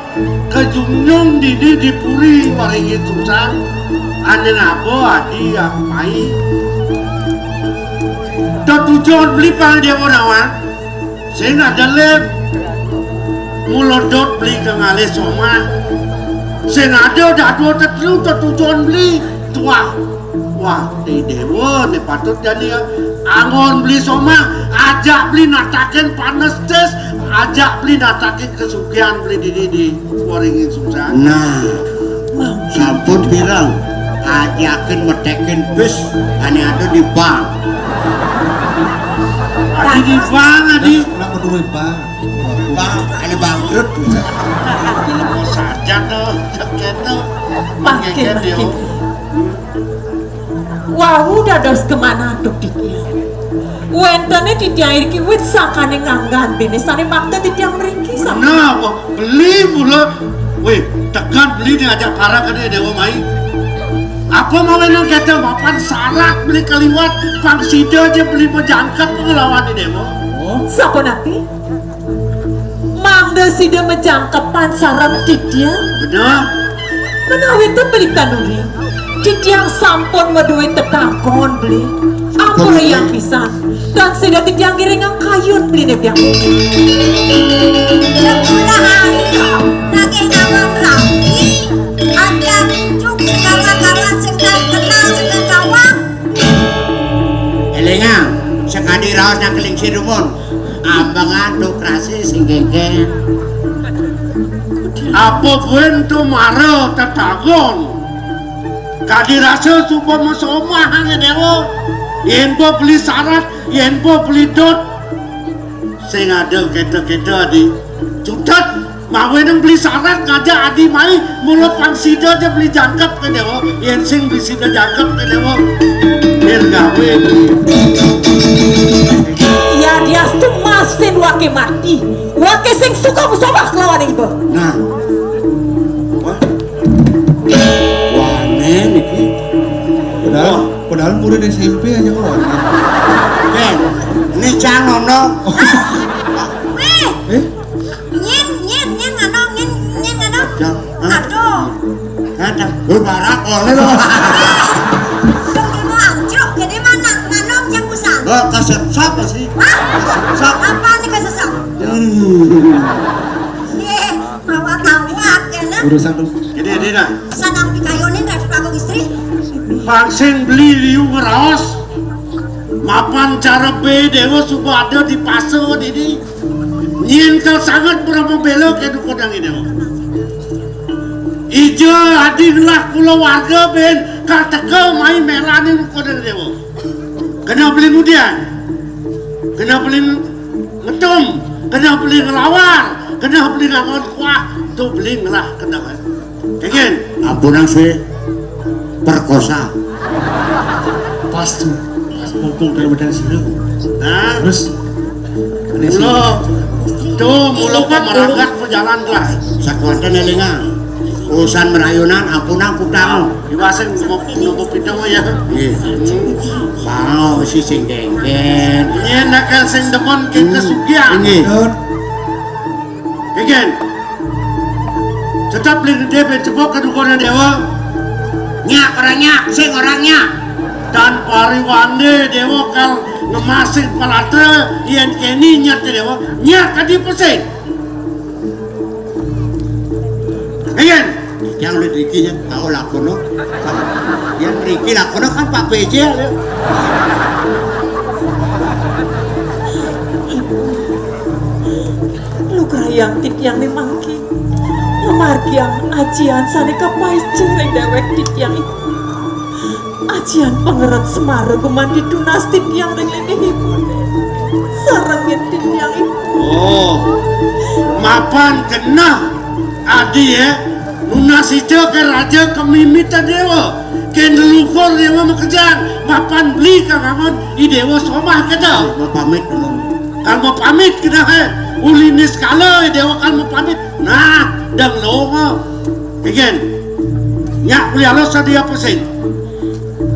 kajunjung dini di Puri Waringin Sungsang. Ané ngaba adi mai. Tetujon beli pang déwa nawang. Sing ada lén mula dot beli ka ngalih somah. Sing ada dadua tetelu tetujon beli tuah. Wah, di déwa né patut jani anggon beli somah, ajak beli natakin panestis, ajak beli natakin kasugihan beli dini di Waringin Sungsang. Nah, sampun pirang ajakin metekin bis ané ada di bank. Adi di bank, adi. Kenapa duwe bank? Bank, ané bangkrut. Saja to, kéto. Mangkin, mangkin. Wau dados kemana antuk titiang. Wénten titiang iriki wit sangkaning anggan déné sané makta titiang mriki. Nah, beli mula. Wéh, tekan beli né ajak parakané déwa mai. Apa mawinan kéto mapan sarat beli kaliwat, pang sida ja beli majangkep nglawan déwa. Sapuniki? Mangda sida majangkepan sareng titiang? Bener. Menawi ten beli tanuri, titiang sampun madué tetagon beli. Ampurayang pisan. Tan sida titiang ngiringang kayun beli titiang. Sepuluh hari lagi nawang rapi, ada cucuk segala-gala sing kenal sing kawang. Élingang, sakadi raos nang keling sirumun. Ambengan to krasi sing kéngkén. Apa buin to mara tetagon? Kadi rasa suba masomah ané déwa. Yén ba beli sarat, yén ba beli dot. Sing ada kéto-kéto adi. Cutet. Mawinan beli sarat ngajak adi mai, mula pang sida ja beli jangkep ka déwa, yén sing beli sida jangkep ka déwa. Mir gawé. Yadiastu masin waké mati, waké sing suka musabah kelawan iba. Nah. Wah. Wané niki. Padahal, padahal murid S M P aja kok. Ken, ini cang ono. Wéh. Eh? Nyén, nyén, nyén ngano, nyén, nyén ngano. Jang, hah? Aduh. Ngata, lu barak oleh lo. Dong dulu anjlok, jadi mana ngano jang busan? Lo kasep sapa sih? Hah? Kasep sapa? Apa nih kasep sapa? Hmm. Yé, awak-awak ya nah. Urusan lu. Jadi, jadi dah. Sanang dikayunin dari Pak Agung istri. Pang sing beli liu ngeraos. Mapan cara bé déwa suba ada di pasar ini. Nyén kal sanget pura mabéla ké duka dang déwa. Ija adi ngelah kulawarga bén kal teka mai mélani duka dang déwa. Kena beli ngudian. Kena beli ngetum. Kena beli ngelawar. Kena beli ngangon kuah. Tu beli ngelah kena. Kengin. Ampunang sué perkosa. Pas tu. Pas mumpung dalam badan sira. Nah. Terus. Mula tu mula pameragat pajalan kelas. Sakuatan élingang. Urusan merayunan ampunang kutang. Iwasing numpuk pita ya. Nggih. Bang, si sing kéngkén. Nyén nakal sing demen ké kesugihan. Nggih. Kengkén. Tetep beli gedé ben cepok kedukun déwa. Nyak orang nyak, sing orang nyak. Dan pariwandé déwa kal ngemasing palatra yén kéné nyat déwa. Nyak kadi pesing. Kengkén. Yang udah dikit ya, tahu lakono. Yang beriki lakono kan Pak P J ya. Lugrayang titiang mangkin. Nuh Margiang ajian sané kapaica ring déwék titiang iku. Ajian pangeret semara gumanti tunas titiang ring linggihipun. Sarengin titiang iku. Oh, mapan genah, Adi, ya. Nunas ica ké raja, ké mimit déwa. Ké nluhur déwa makejang. Mapan beli kangangon, i déwa somah kéto. Mapamit, Nong. Kal mapamit kéto, hé. Uli niskala, i déwa kal mapamit. Nah, dang longa. Kén. Nyak beli alus tadi apa sih?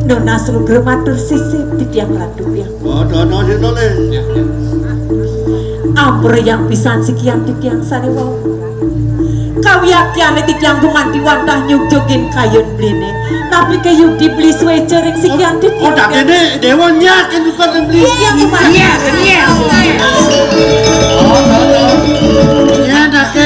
Nunas lugra matur sisip titiang Ratu, ya. Oh, dono sih, dole. Ampura yang pisan sikian titiang sané wau. Kawiaktiané titiang gumanti wantah nyugjugin kayun beliné. Napi ké yukti beli suéca ring sikian titiang? Oh, dak ini déwa nyak kan bukan beli. Iya, iya. Iya, iya. Oh, dono. Iya, dak.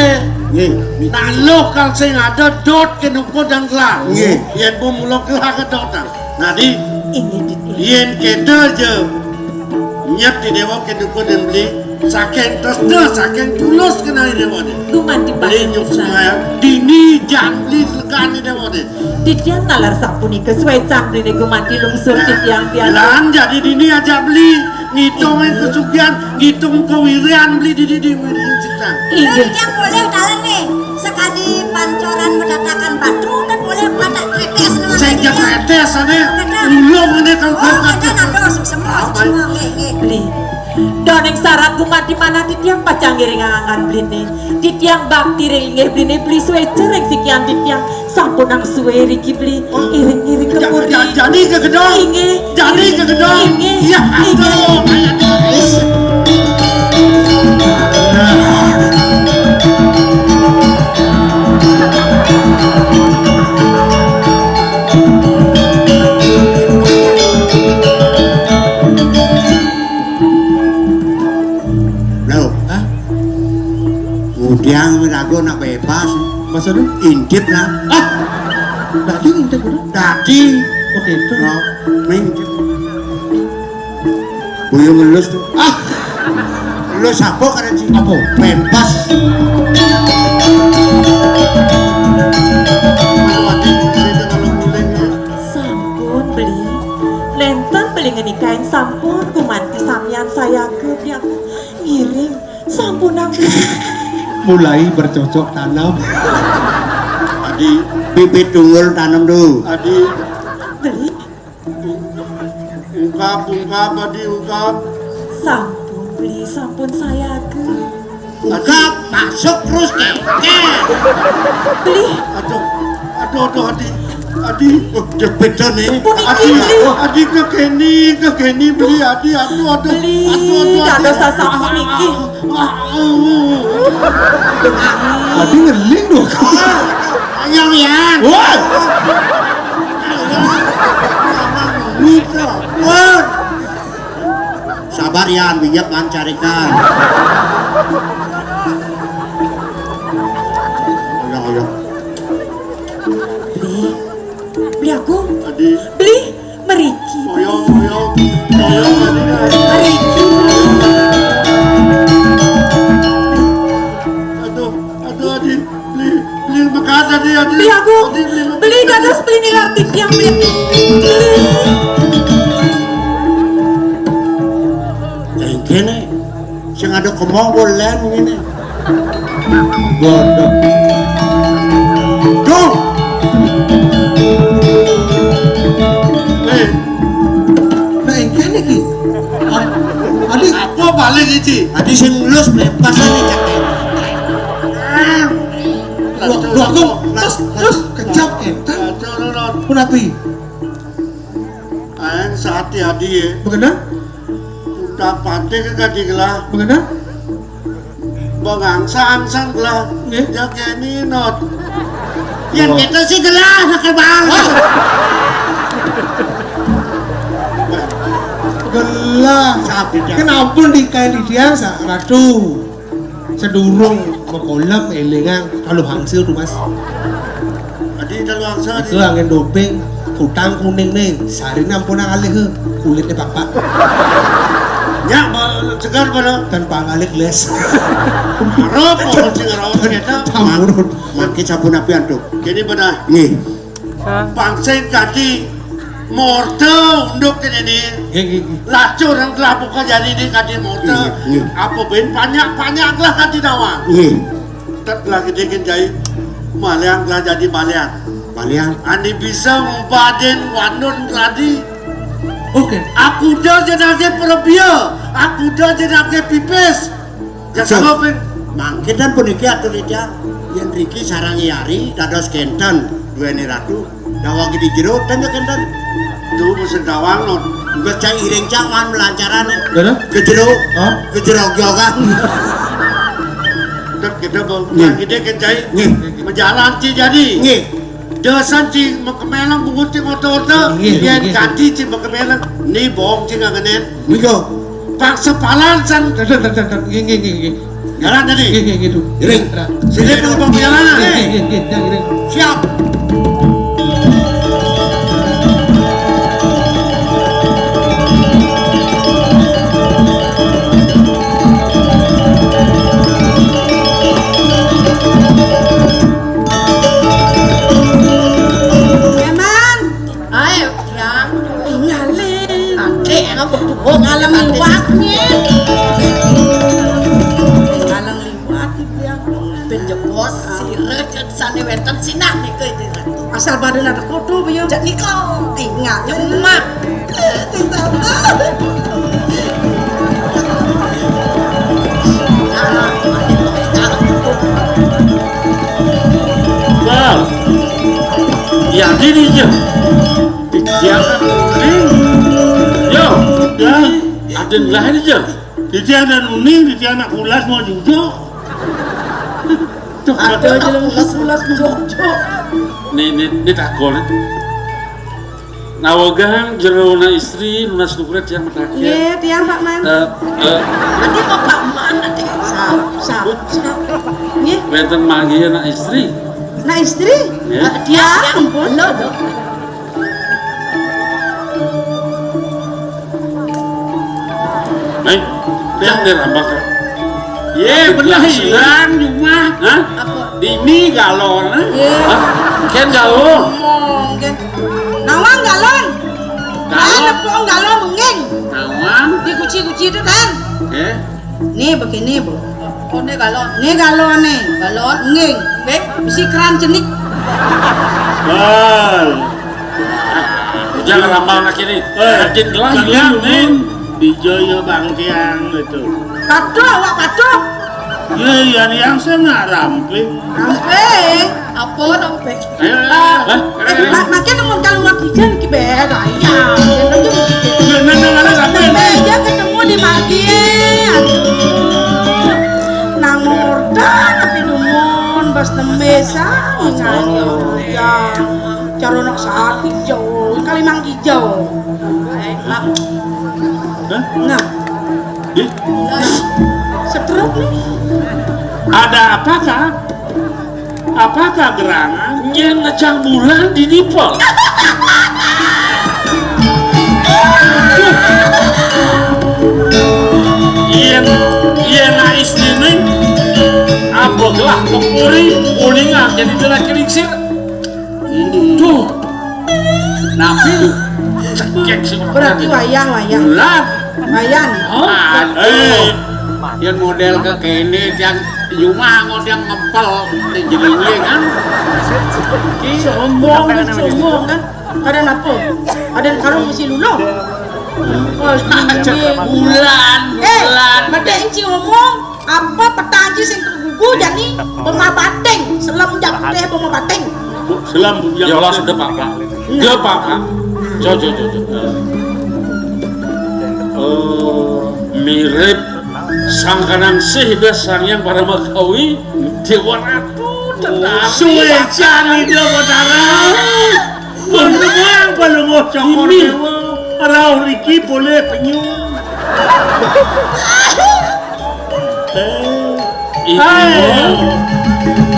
Nggih. Nah, lo kal sing ada dot ké nuku dan gelah. Nggih. Yén bu mula gelah ké dot. Nah, di. Inggih, Dit. Yén kéto ja nyet di déwa ké nuku dan beli. Saking tresna, saking tulus kenal déwa dé. Gumanti beli nyuk semaya. Dini jan beli lekan di déwa dé. Titiang nalar sapunika suécan beliné gumanti lungsur titiang tiang. Lan jadi dini ajak beli. Ngitung kesugihan, ngitung kewirian beli di, di, di, di, di, di. Inggih. Yang boleh dalan nih, sekali pancoran mendatangkan batu, kan boleh batak tretes nama. Saya dia. Tretes, ada ulung ini kalau. Oh, ada nado, semua, semua, nggih, nggih. Beli. Doning sarat gumanti manah titiang pacang ngiring angan beliné. Titiang bakti ring linggih beliné beli suéca ring sikian titiang. Sampunang sué riki beli. Oh. Iring-iring ke ja-, puri. Ja-, jadi ke gedong. Inggih. Jadi ke gedong. Inggih. Iya, inggih. Aduh, kayak guys. Loh, hah? Ngudiang mirago nak bebas. Maksudnya? Intip lah. Ah. Dadi intip udah. Dadi. Oke, itu. Nah, main intip. Boyo ngelus tuh. Ah. Ngelus apa kan sih? Apa? Pempas. Sampun beli. Nénten beli ngenikain sampun gumanti samian sayaga beli aku. Ngiring. Sampunang. Mulai bercocok tanam. Adi, bibit tunggul tanam dulu. Adi. Beli. Ungkap, ungkap, Adi, ungkap. Sampun, beli, sampun sayaga. Ungkap, masuk terus, kékél. Beli. Aduh, aduh, aduh, Adi. Adi, oh, jepit to né. Puniki, Adi, Bli. Adi, kekeni, kekeni, Bli, Adi, aduh, aduh. Bli, aduh, aduh, Adi. Dados sasampun niki. Ah, ah, ah, ah. Adi ngeling dong. Ayo, Yan. Woi. Sabar, Yan, minyak mancarikan. Ayo, ayo. Beli. Beli aku. Adi. Beli. Mriki. Ayo, ayo. Ayo, Adi. Mriki. Aduh, aduh, Adi. Beli, beli mekat, Adi, Adi. Beli aku. Adi, beli mekat. Beli dados beli nilar titiang, beli. Beli. Sing ada kemong, boleh ini. Bodoh. Duh. Eh. Nah, engkén iki. Adi, apa balik iki? Adi sing lus bebas aja, Cak. Dua, dua, aku. Terus, terus kejap, énten. Punapi? Aéng sehati-hati ya. Bagaimana? Udah pati ke gaji gelah. Bagaimana? Bangangsa-angsan gelah. Nggih. Jageni not. Yang kita sih gelah, nak kebang. Gelah. Kenapa dikain di dia, Ratu? Sedurung makolem élingang Taluh Angsa tuh, Mas. Adi Taluh Angsa, Adi. Itu angin doping, kutang kuning nih, sari nampun alih, kulitnya papak. Nyak, segar pada. Kan pangalih les. Arep, apa sing arep, ternyata. Campur. Mangkin sapunapi antuk? Kéné beneh. Nggih. Pang sing kanti morta unduk kéné né. Nggih, nggih, nggih. Lacur nang telah buka jari né kanti morta. Nggih, nggih. Apa bén panyak-panyak lah kanti nawang. Nggih. Tet lah gedé ké jai. Maliang lah jadi maliang. Maliang. Ané bisa ngubadin wanun keladi. Oké. Aku da jenengé Prebia, aku da jenengé Pipis. Ya, sama, Pin. Mangkin puniki atur titiang, yén riki sareng Ari dados kénten duéné ratu, dawang di jero ten ya kénten. Tuh, mesti dawang, non. Mbok cang iring cang man melancarane. Lho? Ke jero. Hah? Ke jero gyogan. Tet kita, Bang. Nggih. Yang gedé ké jai. Nggih. Majalan ci jadi. Nggih. Dasan ci makemeleng bungut ci motor-motor. Nggih, nggih, yén nggih. Kanti ci makemeleng, ni bohong ci nggak ngenet. Nika. Paksa palan san. Tet, tet, tet, tet. Nggih, nggih, nggih, nggih. Jalan tadi. Nggih, nggih, nggih, tuh. Iring. Sini penumpang perjalanan. Nggih, nggih, nggih, nggih, iring. Siap. Emang, ayo, ya. Ngalih. Adek, apa tuh? Oh, ngalih liwat, nih. Ngalih liwat, ya. Ben jebos, sira, jan sane wénten sinah nika, Ida Ratu. Asal badhe nadhek kodho, ya. Jek nika. Ingat, nyemak. Bang, ya, dini aja. Pikiran kuning. Yo, ya, ada lain aja. Titiang dan uning, titiang nak pulas mau juga. Tuh, ada aja nak pulas, pulas juga. Nih, nih, nih takon. Nawegang jero na istri, nunas nugra tiang mataken. Nggih, tiang, Pak Man. Eh, eh. Nanti mau Pak Man, nanti. Sap, sap, sap. Nggih. Wénten manggih na istri. Na istri? Nggih. Tiang, ampun. Lho, lho. Nih, tiang dirambak. Ye, bener hilang cuma. Hah? Apa? Dini galon, eh? Ye. Hah? Ken galon. Ngomong, ken. Nawang galon. Galon. Nah, nepung galon, nging. Nawang. Di kuci-kuci itu, kan? Eh? Nih, begini, Bu. Oh, ini galon. Ini galon, nih. Galon. Nging. Nging. Bisi keran cenik. Bal. Jangan rambang nak ini. Eh, Raden gelas jangan, nih. Di Jaya Bangkiang itu. Patuh, awak patuh. Ye, yan yang sing nak ramping. Ramping? Apa ramping? Ayo, ayo, ayo. Hah? Eh, ma-, makin mun kaluar kijang iki, Ben. Ayo. Nah, nah, nah, nah, nah. Meja ketemu di margin. Aduh. Nang murda tapi dumun, bas tembe, sa. Ayo, ya. Cara nak saat hijau, kali mang hijau. Hah? Nah. Ih. Setruk nih. Ada apakah? Apakah gerangan? Nyén ngejang bulan di nipel. Yén, yén na istriné, apa gelah kepuri, uningan jadi gelah keringsir. Tuh. Napi? Cekek sih. Berarti wayah, wayah. Bulan. Wayah. Oh, aduh. Eh, yang model ke kene, yang Yuma ngon yang ngempel, yang jelinge kan. Sombong, sombong kan. Ada napa? Ada karung mesti luluh. Oh, bulan, eh, bulan. Mate enci ngomong. Apa petang ci sing kegugu jani bema bating, selem jak putih bema bating. Selem jak. Ya Allah, sudah, Pak, Pak. Ya, Pak, Pak. Jo, jo, jo, jo. Eh, mirip Sang Kanang Sih dah Sang Yang Paramakawi, Dewa Ratu, tetap. Suwe jani dia Batara. Pun demang pelungguh cokor dewa. Rauh riki boleh penyu. Eh, itu.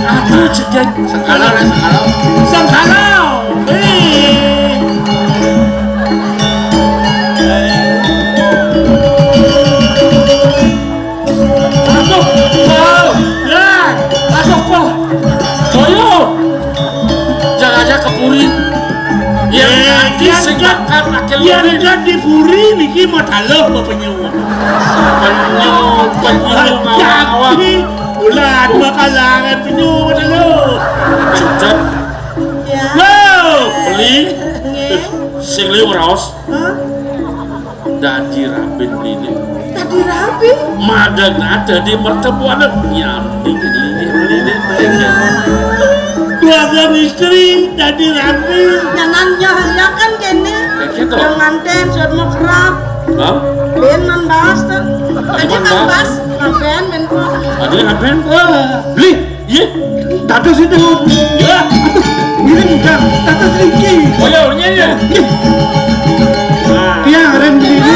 Aduh, cedek. Sengkala, sengkala. Sengkala. Eh. Aduh, wow. Lah, aduh, kok. Boyo Sing bakal makin luwih. Yen kan diburi niki mataluh apa penyu? Penyu, penyu ngawang-ngawang. Jadi, bulan bakalangan penyu mataluh. Sudah. Ya. Wow, beli. Nggih. Sing liu raos. Hah? Dadi rabi beliné. Dadi rabi? Madeg dadi mertuané nyambi beliné. Dua istri dadi rabi. Nyanan ya, ya kan kéné. Ya gitu. Yang nganten suat mau kerap. Hah? Ben man bas tuh. Tadi man bas. Ngapain men kok? Ada ngapain? Wah. Beli. Iya, dados itu. Ya. Ini bukan dados iki. Oh ya, iya, iya. Iya. Nah. Iya, rem ini.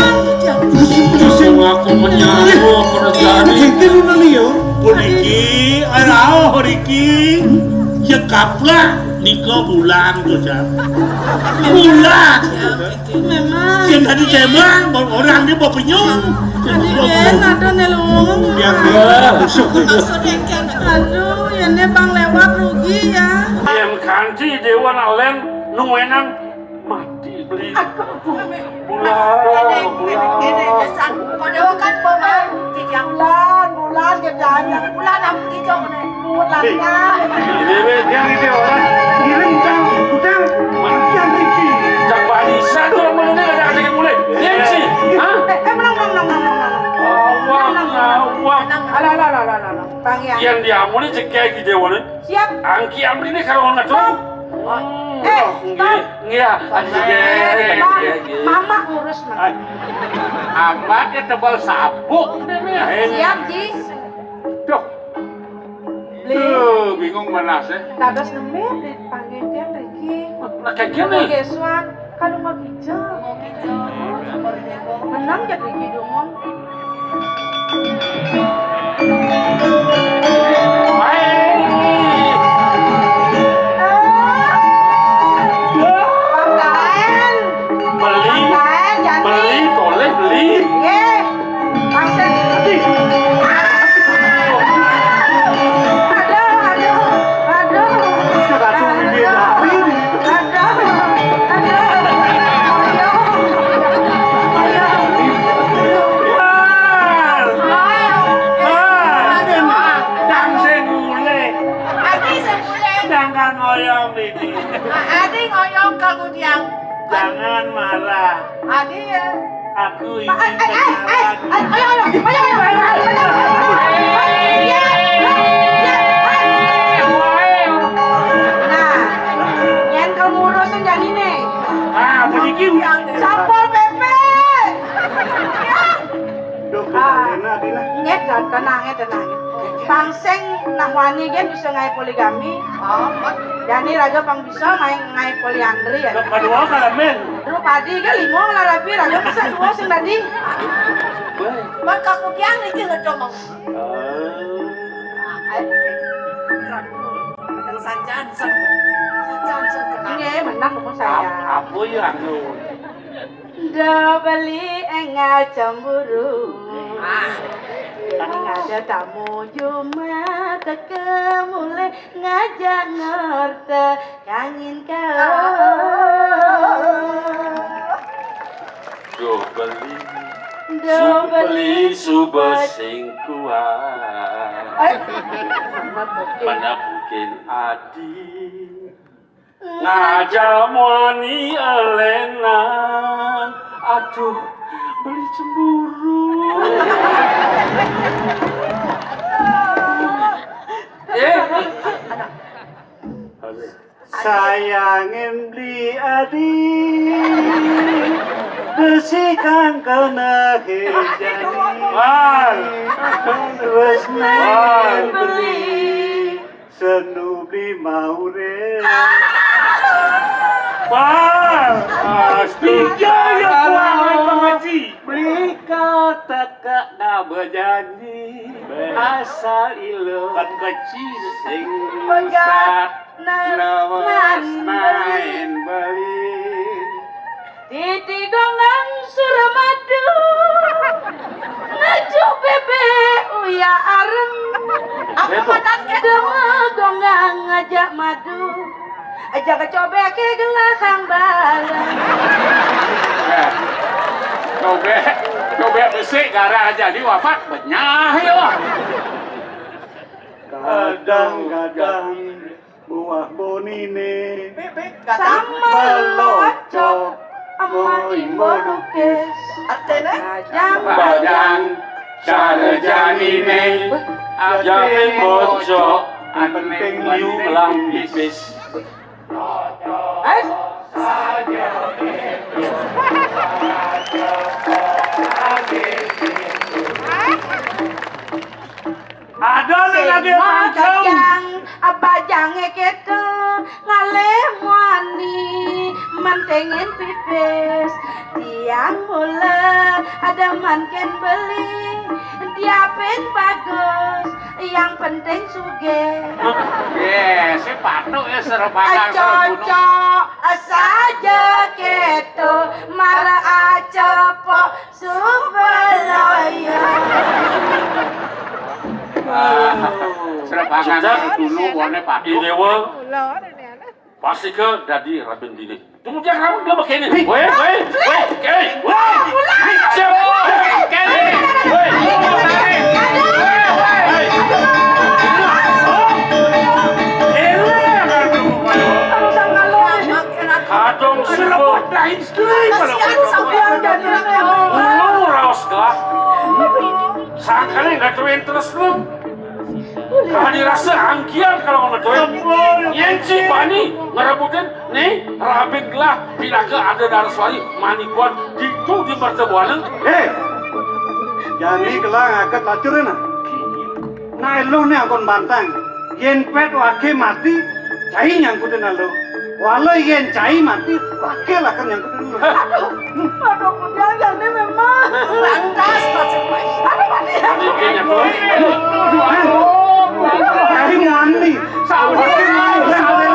Pusing-pusing. Aku menyambut kerjaan. Iya, itu dulu nih, yo. Puniki, arah, riki. Ya kaplak, nika bulan, kok, Jam. Bulan. Memang. Yang tadi tema, orang dia mau penyung. Tadi kan ada nelung. Dia, dia. Aduh, ya ini bang lewat rugi ya. Yang kanti dewa nalen nuenan mati beli. Aduh. Bulan, bulan. Kode kan boma. Bulan, bulan, bulan, bulan, bulan. Bulan, bulan. Ini dia orang. Giling, Bang. Udah. Yang Riki. Cak barisan tuh, mulai ada aja mulai. Iya sih. Hah? Eh, eh, menang, menang, menang, menang, menang. Awang, awang. Alah, alah, alah, alah, alah. Bang ya. Yang dia mulai cek kayak gitu, Wan. Siap. Angki amri ini kalau nggak tahu. Eh, nggih, nggih, adik, nggih, nggih, nggih. Mama ngurus, Mak. Amat ya tebal sabuk. Siap, Ji. Duh. Beli. Duh, bingung mana sih? Dados nembe dipanggil tiang Riki. Lah, kayak gini. Oke, Suan. Kalau mau hijau. Menang ya Riki Dungun. Beli, beli, toleh beli. Ye, aduh, aduh, aduh, aduh. Aduh, aduh, aduh, aduh. Mal, mal, mal, dang sing mulih. Adi sing mulih. Jangan ngoyong, Didi. Adi ngoyong kamu diam. Jangan marah. Adi ya. Aku ingin kenalan. Ayo, ayo, ayo, ayo, ayo, ayo, ayo, ayo. Nah, yang kamu urusin jadi nih. Ah, sedikit. Satpol P P. Duh, Dina, Dina. Nggih, tenang, nggih, tenang. Bang sing nah wani nggih bisa ngaé poligami. Jani raga pang bisa ngaé, ngaé poliandri ya. Kedua kalamin. Terus padi ke lima lah rapi raga bisa dua sing tadi. Bang kaku tiang iki ngecomong. Sanjan, sanjan, sanjan kenal. Nggih, menang kok saya. Apa ya anu? Do beli enggak cemburu. Ini ada tamu Jumat teka mulai ngajak ngerti kangin kau. Do beli, do beli suba sing kuat. Mana mungkin adi. Ngajak muani elenan. Aduh, beli cemburu. Eh, sayangin beli adi. Besi kangkana hejani. Wah. Terus beli. Senubi maure. Wah, astaga. Iya, iya, kuangan pengaji. Beli kau teka nak berjanji. Asal ilo. Kan kecil. Sing pegat. Nawas nain beli. Titi gonggang Suramadu. Ngajuk bebek uya areng. Apa madan ke? Dema gonggang ngajak madu. Aja kecobe ke gelahang bareng. Coba besik garah aja di wafat benyah ya. Kadang-kadang buah bonine sama locok, moi melukis. Artine? Bajang cara janine, ape bocok, penting liu belah pipis. Eh? Ada nih lagi Sing panggung. Bajang, bajange keto, ngalih muani, mentengin pipis. Tiang mula ada manken beli, diapin bagus, yang penting sugih. Ye, si patuk ya serebakan. Cocok saja keto, malah acepok. Subalaya. Srebangan dulu wane patuk. Idewa. Pastika dadi rabi dini. Tunggu dia kamu dia begini. Weh, weh, weh, weh, weh. Siap. Weh, kene. Weh. Weh. Kadung subuh. Kasihan sampeyan dadi anak. Lu raos gelah. Sangkane nggak duwe interest lu. Kalau dirasa angkian kalau nggak duwe. Yen si bani ngerebutin nih, rabin gelah pinaka ada darah suari manikuan ditu di mertebuan. Hei, jani gelah ngaket lacurina. Nah, eluh ne angkon bantang. Yen pet wake mati, cai nyangkutin eluh. Wala yen cai mati, wake lakon nyangkutin eluh. Aduh, aduh, kujang jane memang. Lantas, kocok. Aduh, mati. Aduh, kayaknya tuh. Cai mandi. Sabar, sabar.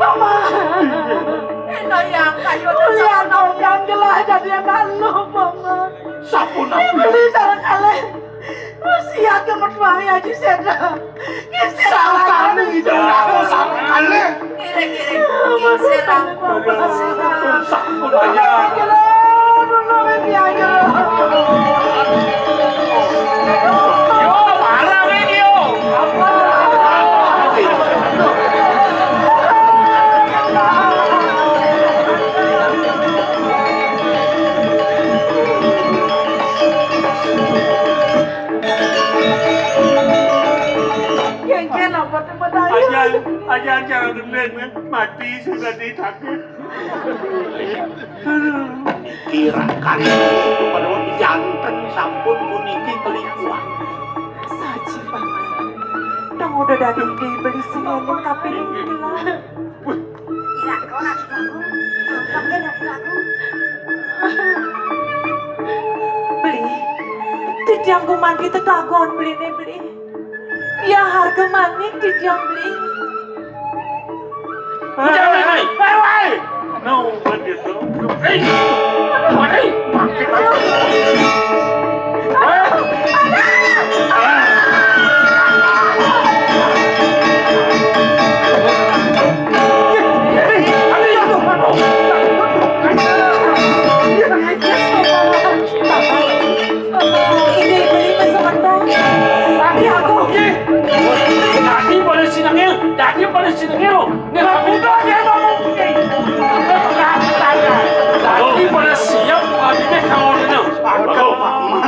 Mama. Eno yang kayu. Lihat dong, yang jelas jadi anak lu, Mama. Sapunapi. Beli sareng kalih. Wasiat ke mertuane Haji Seda. Sangkane ngidang aku sareng kalih. Ngiring, ngiring. Ngiring, sirah. Sampun, Ayah. Yo, marah iki, yo. Ajan, ajan cara dendeng, mati sudah disakit. Aduh. Kirakan itu pada janten sampun puniki kelikuan. Saji, Paman. Dong udah dadi dibeli sing eling kapining gelah. Ira kok Ratu Agung, tampangnya Ratu Agung. Beli, titiang gumanti tetagon beline, Beli. Ya harga manik titiang beli. Jangan, hei, hei, hei. No, begitu. Hei, hei, pakai tangan. Hei. Ini beli pesementan. Tapi aku. Dadi pada sinengil, dadi pada sinengil. Nek aku udah dia ngomong. Dadi pada siap, abine kamu ini. Aduh, Paman.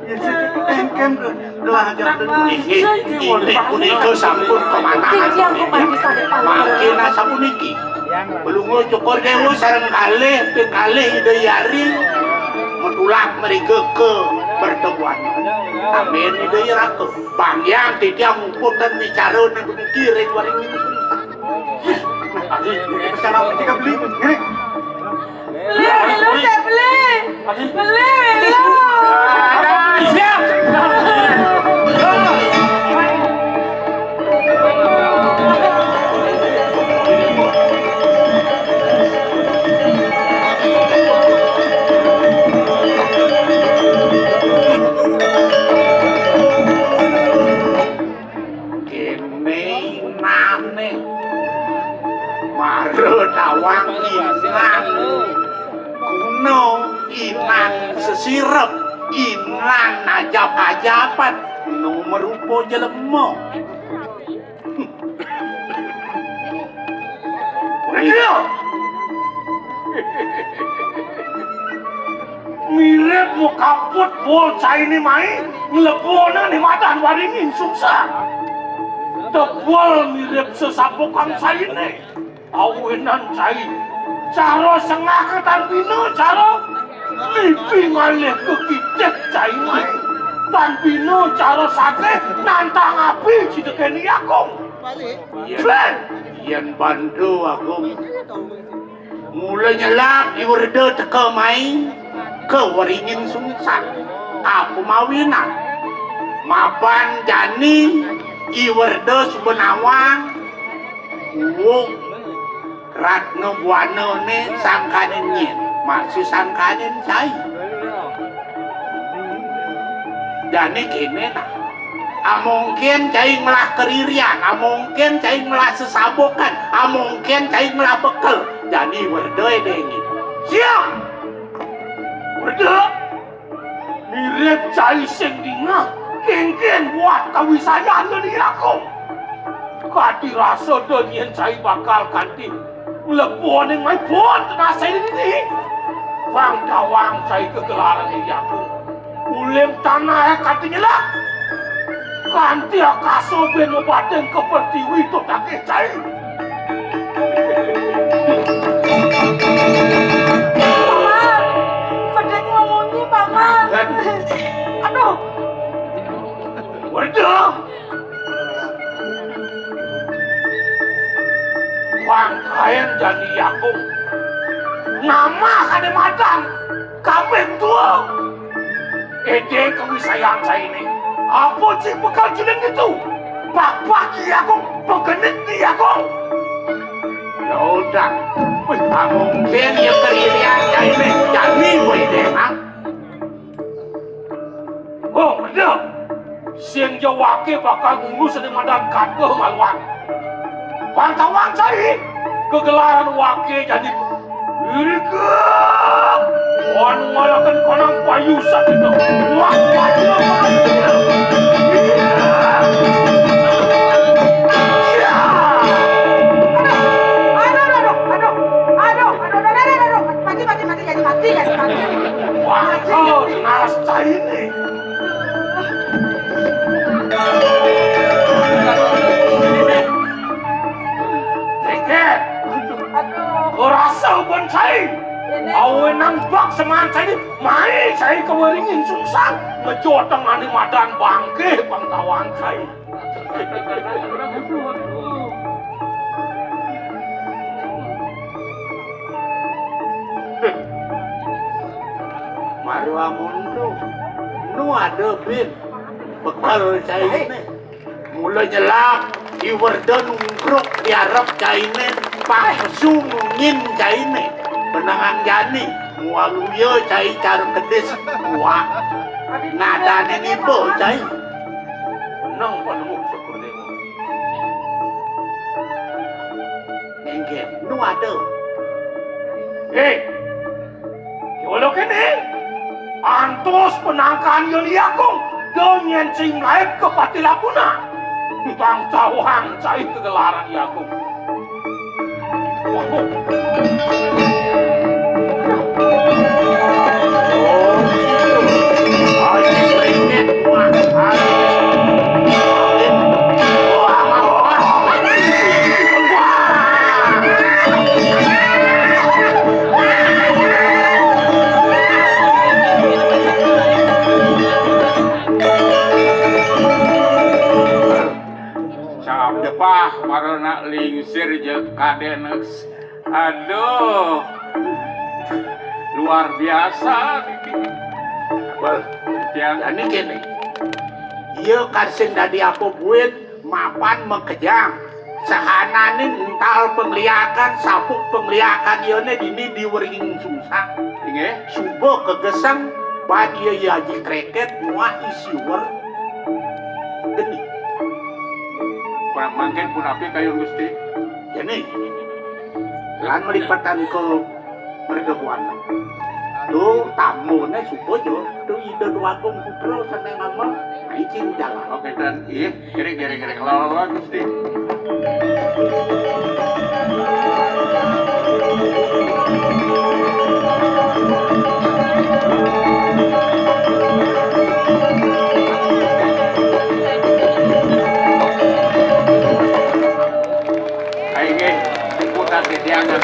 Ya, situ engken belajar dulu. Inggih, inggih punika sampun kemanakan. Mangke sapuniki. Pelungguh Cokor Dewa sareng kalih, ping kalih Ida Hyang Ari metulak mriki ke pertemuan. Amin Ida Hyang Ratu. Bang Hyang titiang ngumpulkan bicara nang puniki ring waring. Adi, pesan apa kita beli? Ngene. Beli, beli, saya beli. Beli, beli. Ada, siap. Inang najap-ajapan, nu marupa jelema. Wédél! Mirib makaput bol cainé mai, nglebona né madan Waringin Sungsang. Tebel mirib sesabukang cainé. Awinan cai, cara sengah ka tan bina, cara lipi ngalih ka kidik cai mai. Tan bina cara satih nantang api, sida kéné, Agung. Yén, yén banda, Agung. Mula nyelap I Werda teka mai ka Waringin Sungsang. Apa mawinan? Mapan jani I Werda suba nawang uug Ratna Buanané sangkaning nyén, masih sangkaning cai. Jani kéné nah. Amongkén cai ngelah karirian, amongkén cai ngelah sesabukan, amongkén cai ngelah bekel. Jani Werda déngé. Siap! Werda! Mirib cai sing dingeh, kénkén buat kawisayan Leni Agung. Kadi rasa da nyén cai bakal kanti mlebone mai buat nasa ini. Bang tawang cai kegelaran Leni Agung. Ulim tanah kanti nyelak. Kanti akasa bin mabating ka pertiwi to takih cai. Paman, pedek ngomongnya, Paman. Aduh. Waduh. Pangkaén jani Agung. Namah kadén madan. Kaping tua. Édé kawisayan cainé. Apa cai bakal jeleng ditu? Pakpak Leni Agung, pagenit Leni Agung. Ya udah. Wih, mungkin ya karirian cainé. Jani wéh deh, ha? Oh, bener. Sing ja waké bakal ngurus di madan kata maluan. Pantawang cai, kegelaran waké jani Irika. Wan ngalakan konang payu sakit. Wah, wah, wah, wah. Iya. Iya. Aduh, aduh, aduh, aduh, aduh, aduh, aduh, aduh, aduh, mati, mati, mati, jadi mati, jadi mati. Wah, kau nas cai ini. Dikit. Aduh. Kurasa pun cai. Ini. Awe nang bak seman cai. Mai cai ke Waringin Sungsang. Ngejoteng ani madan bangke pangtawan cai. Maru amun tu. Nu ada bin. Bekal cainé. Mula nyelap, I Werda nungkruk di arep cainé, pang pesu ngungin cainé. Benangan jani, mualuya cai cara kedis, wah. Nadané niba cai. Benang panuh syukur dewa. Nggih, nu ada. Hei, Yolo kéné, antos penangkan Yoni Agung, da nyén cai mlaib ka Pati Lapuna. Bang tawang cai kegelaran Agung. Waduh. Capah marana lingsir je kadén. Aduh. Luar biasa niki. Wah, tiang. Jani kéné. Iya kan sing dadi apa buin mapan makejang. Sahananing ental pangliakan, sabuk pangliakan iyané dini di Waringin Sungsang. Inggih. Suba kagesang bad iya Aji Kreket muah I Siwer geni. Mangkin punapi kayun Gusti? Jani. Lan malipetan ka Merga Buana. Tuh, tamuné suba, Jo. Ida Déwagung Putra seneng ngomong, "Ayo, cing, jalan." Oke, dan iya, kira-kira, kira-kira, lawan, lawan, Gusti. Ayo, nggih, putar titiang dan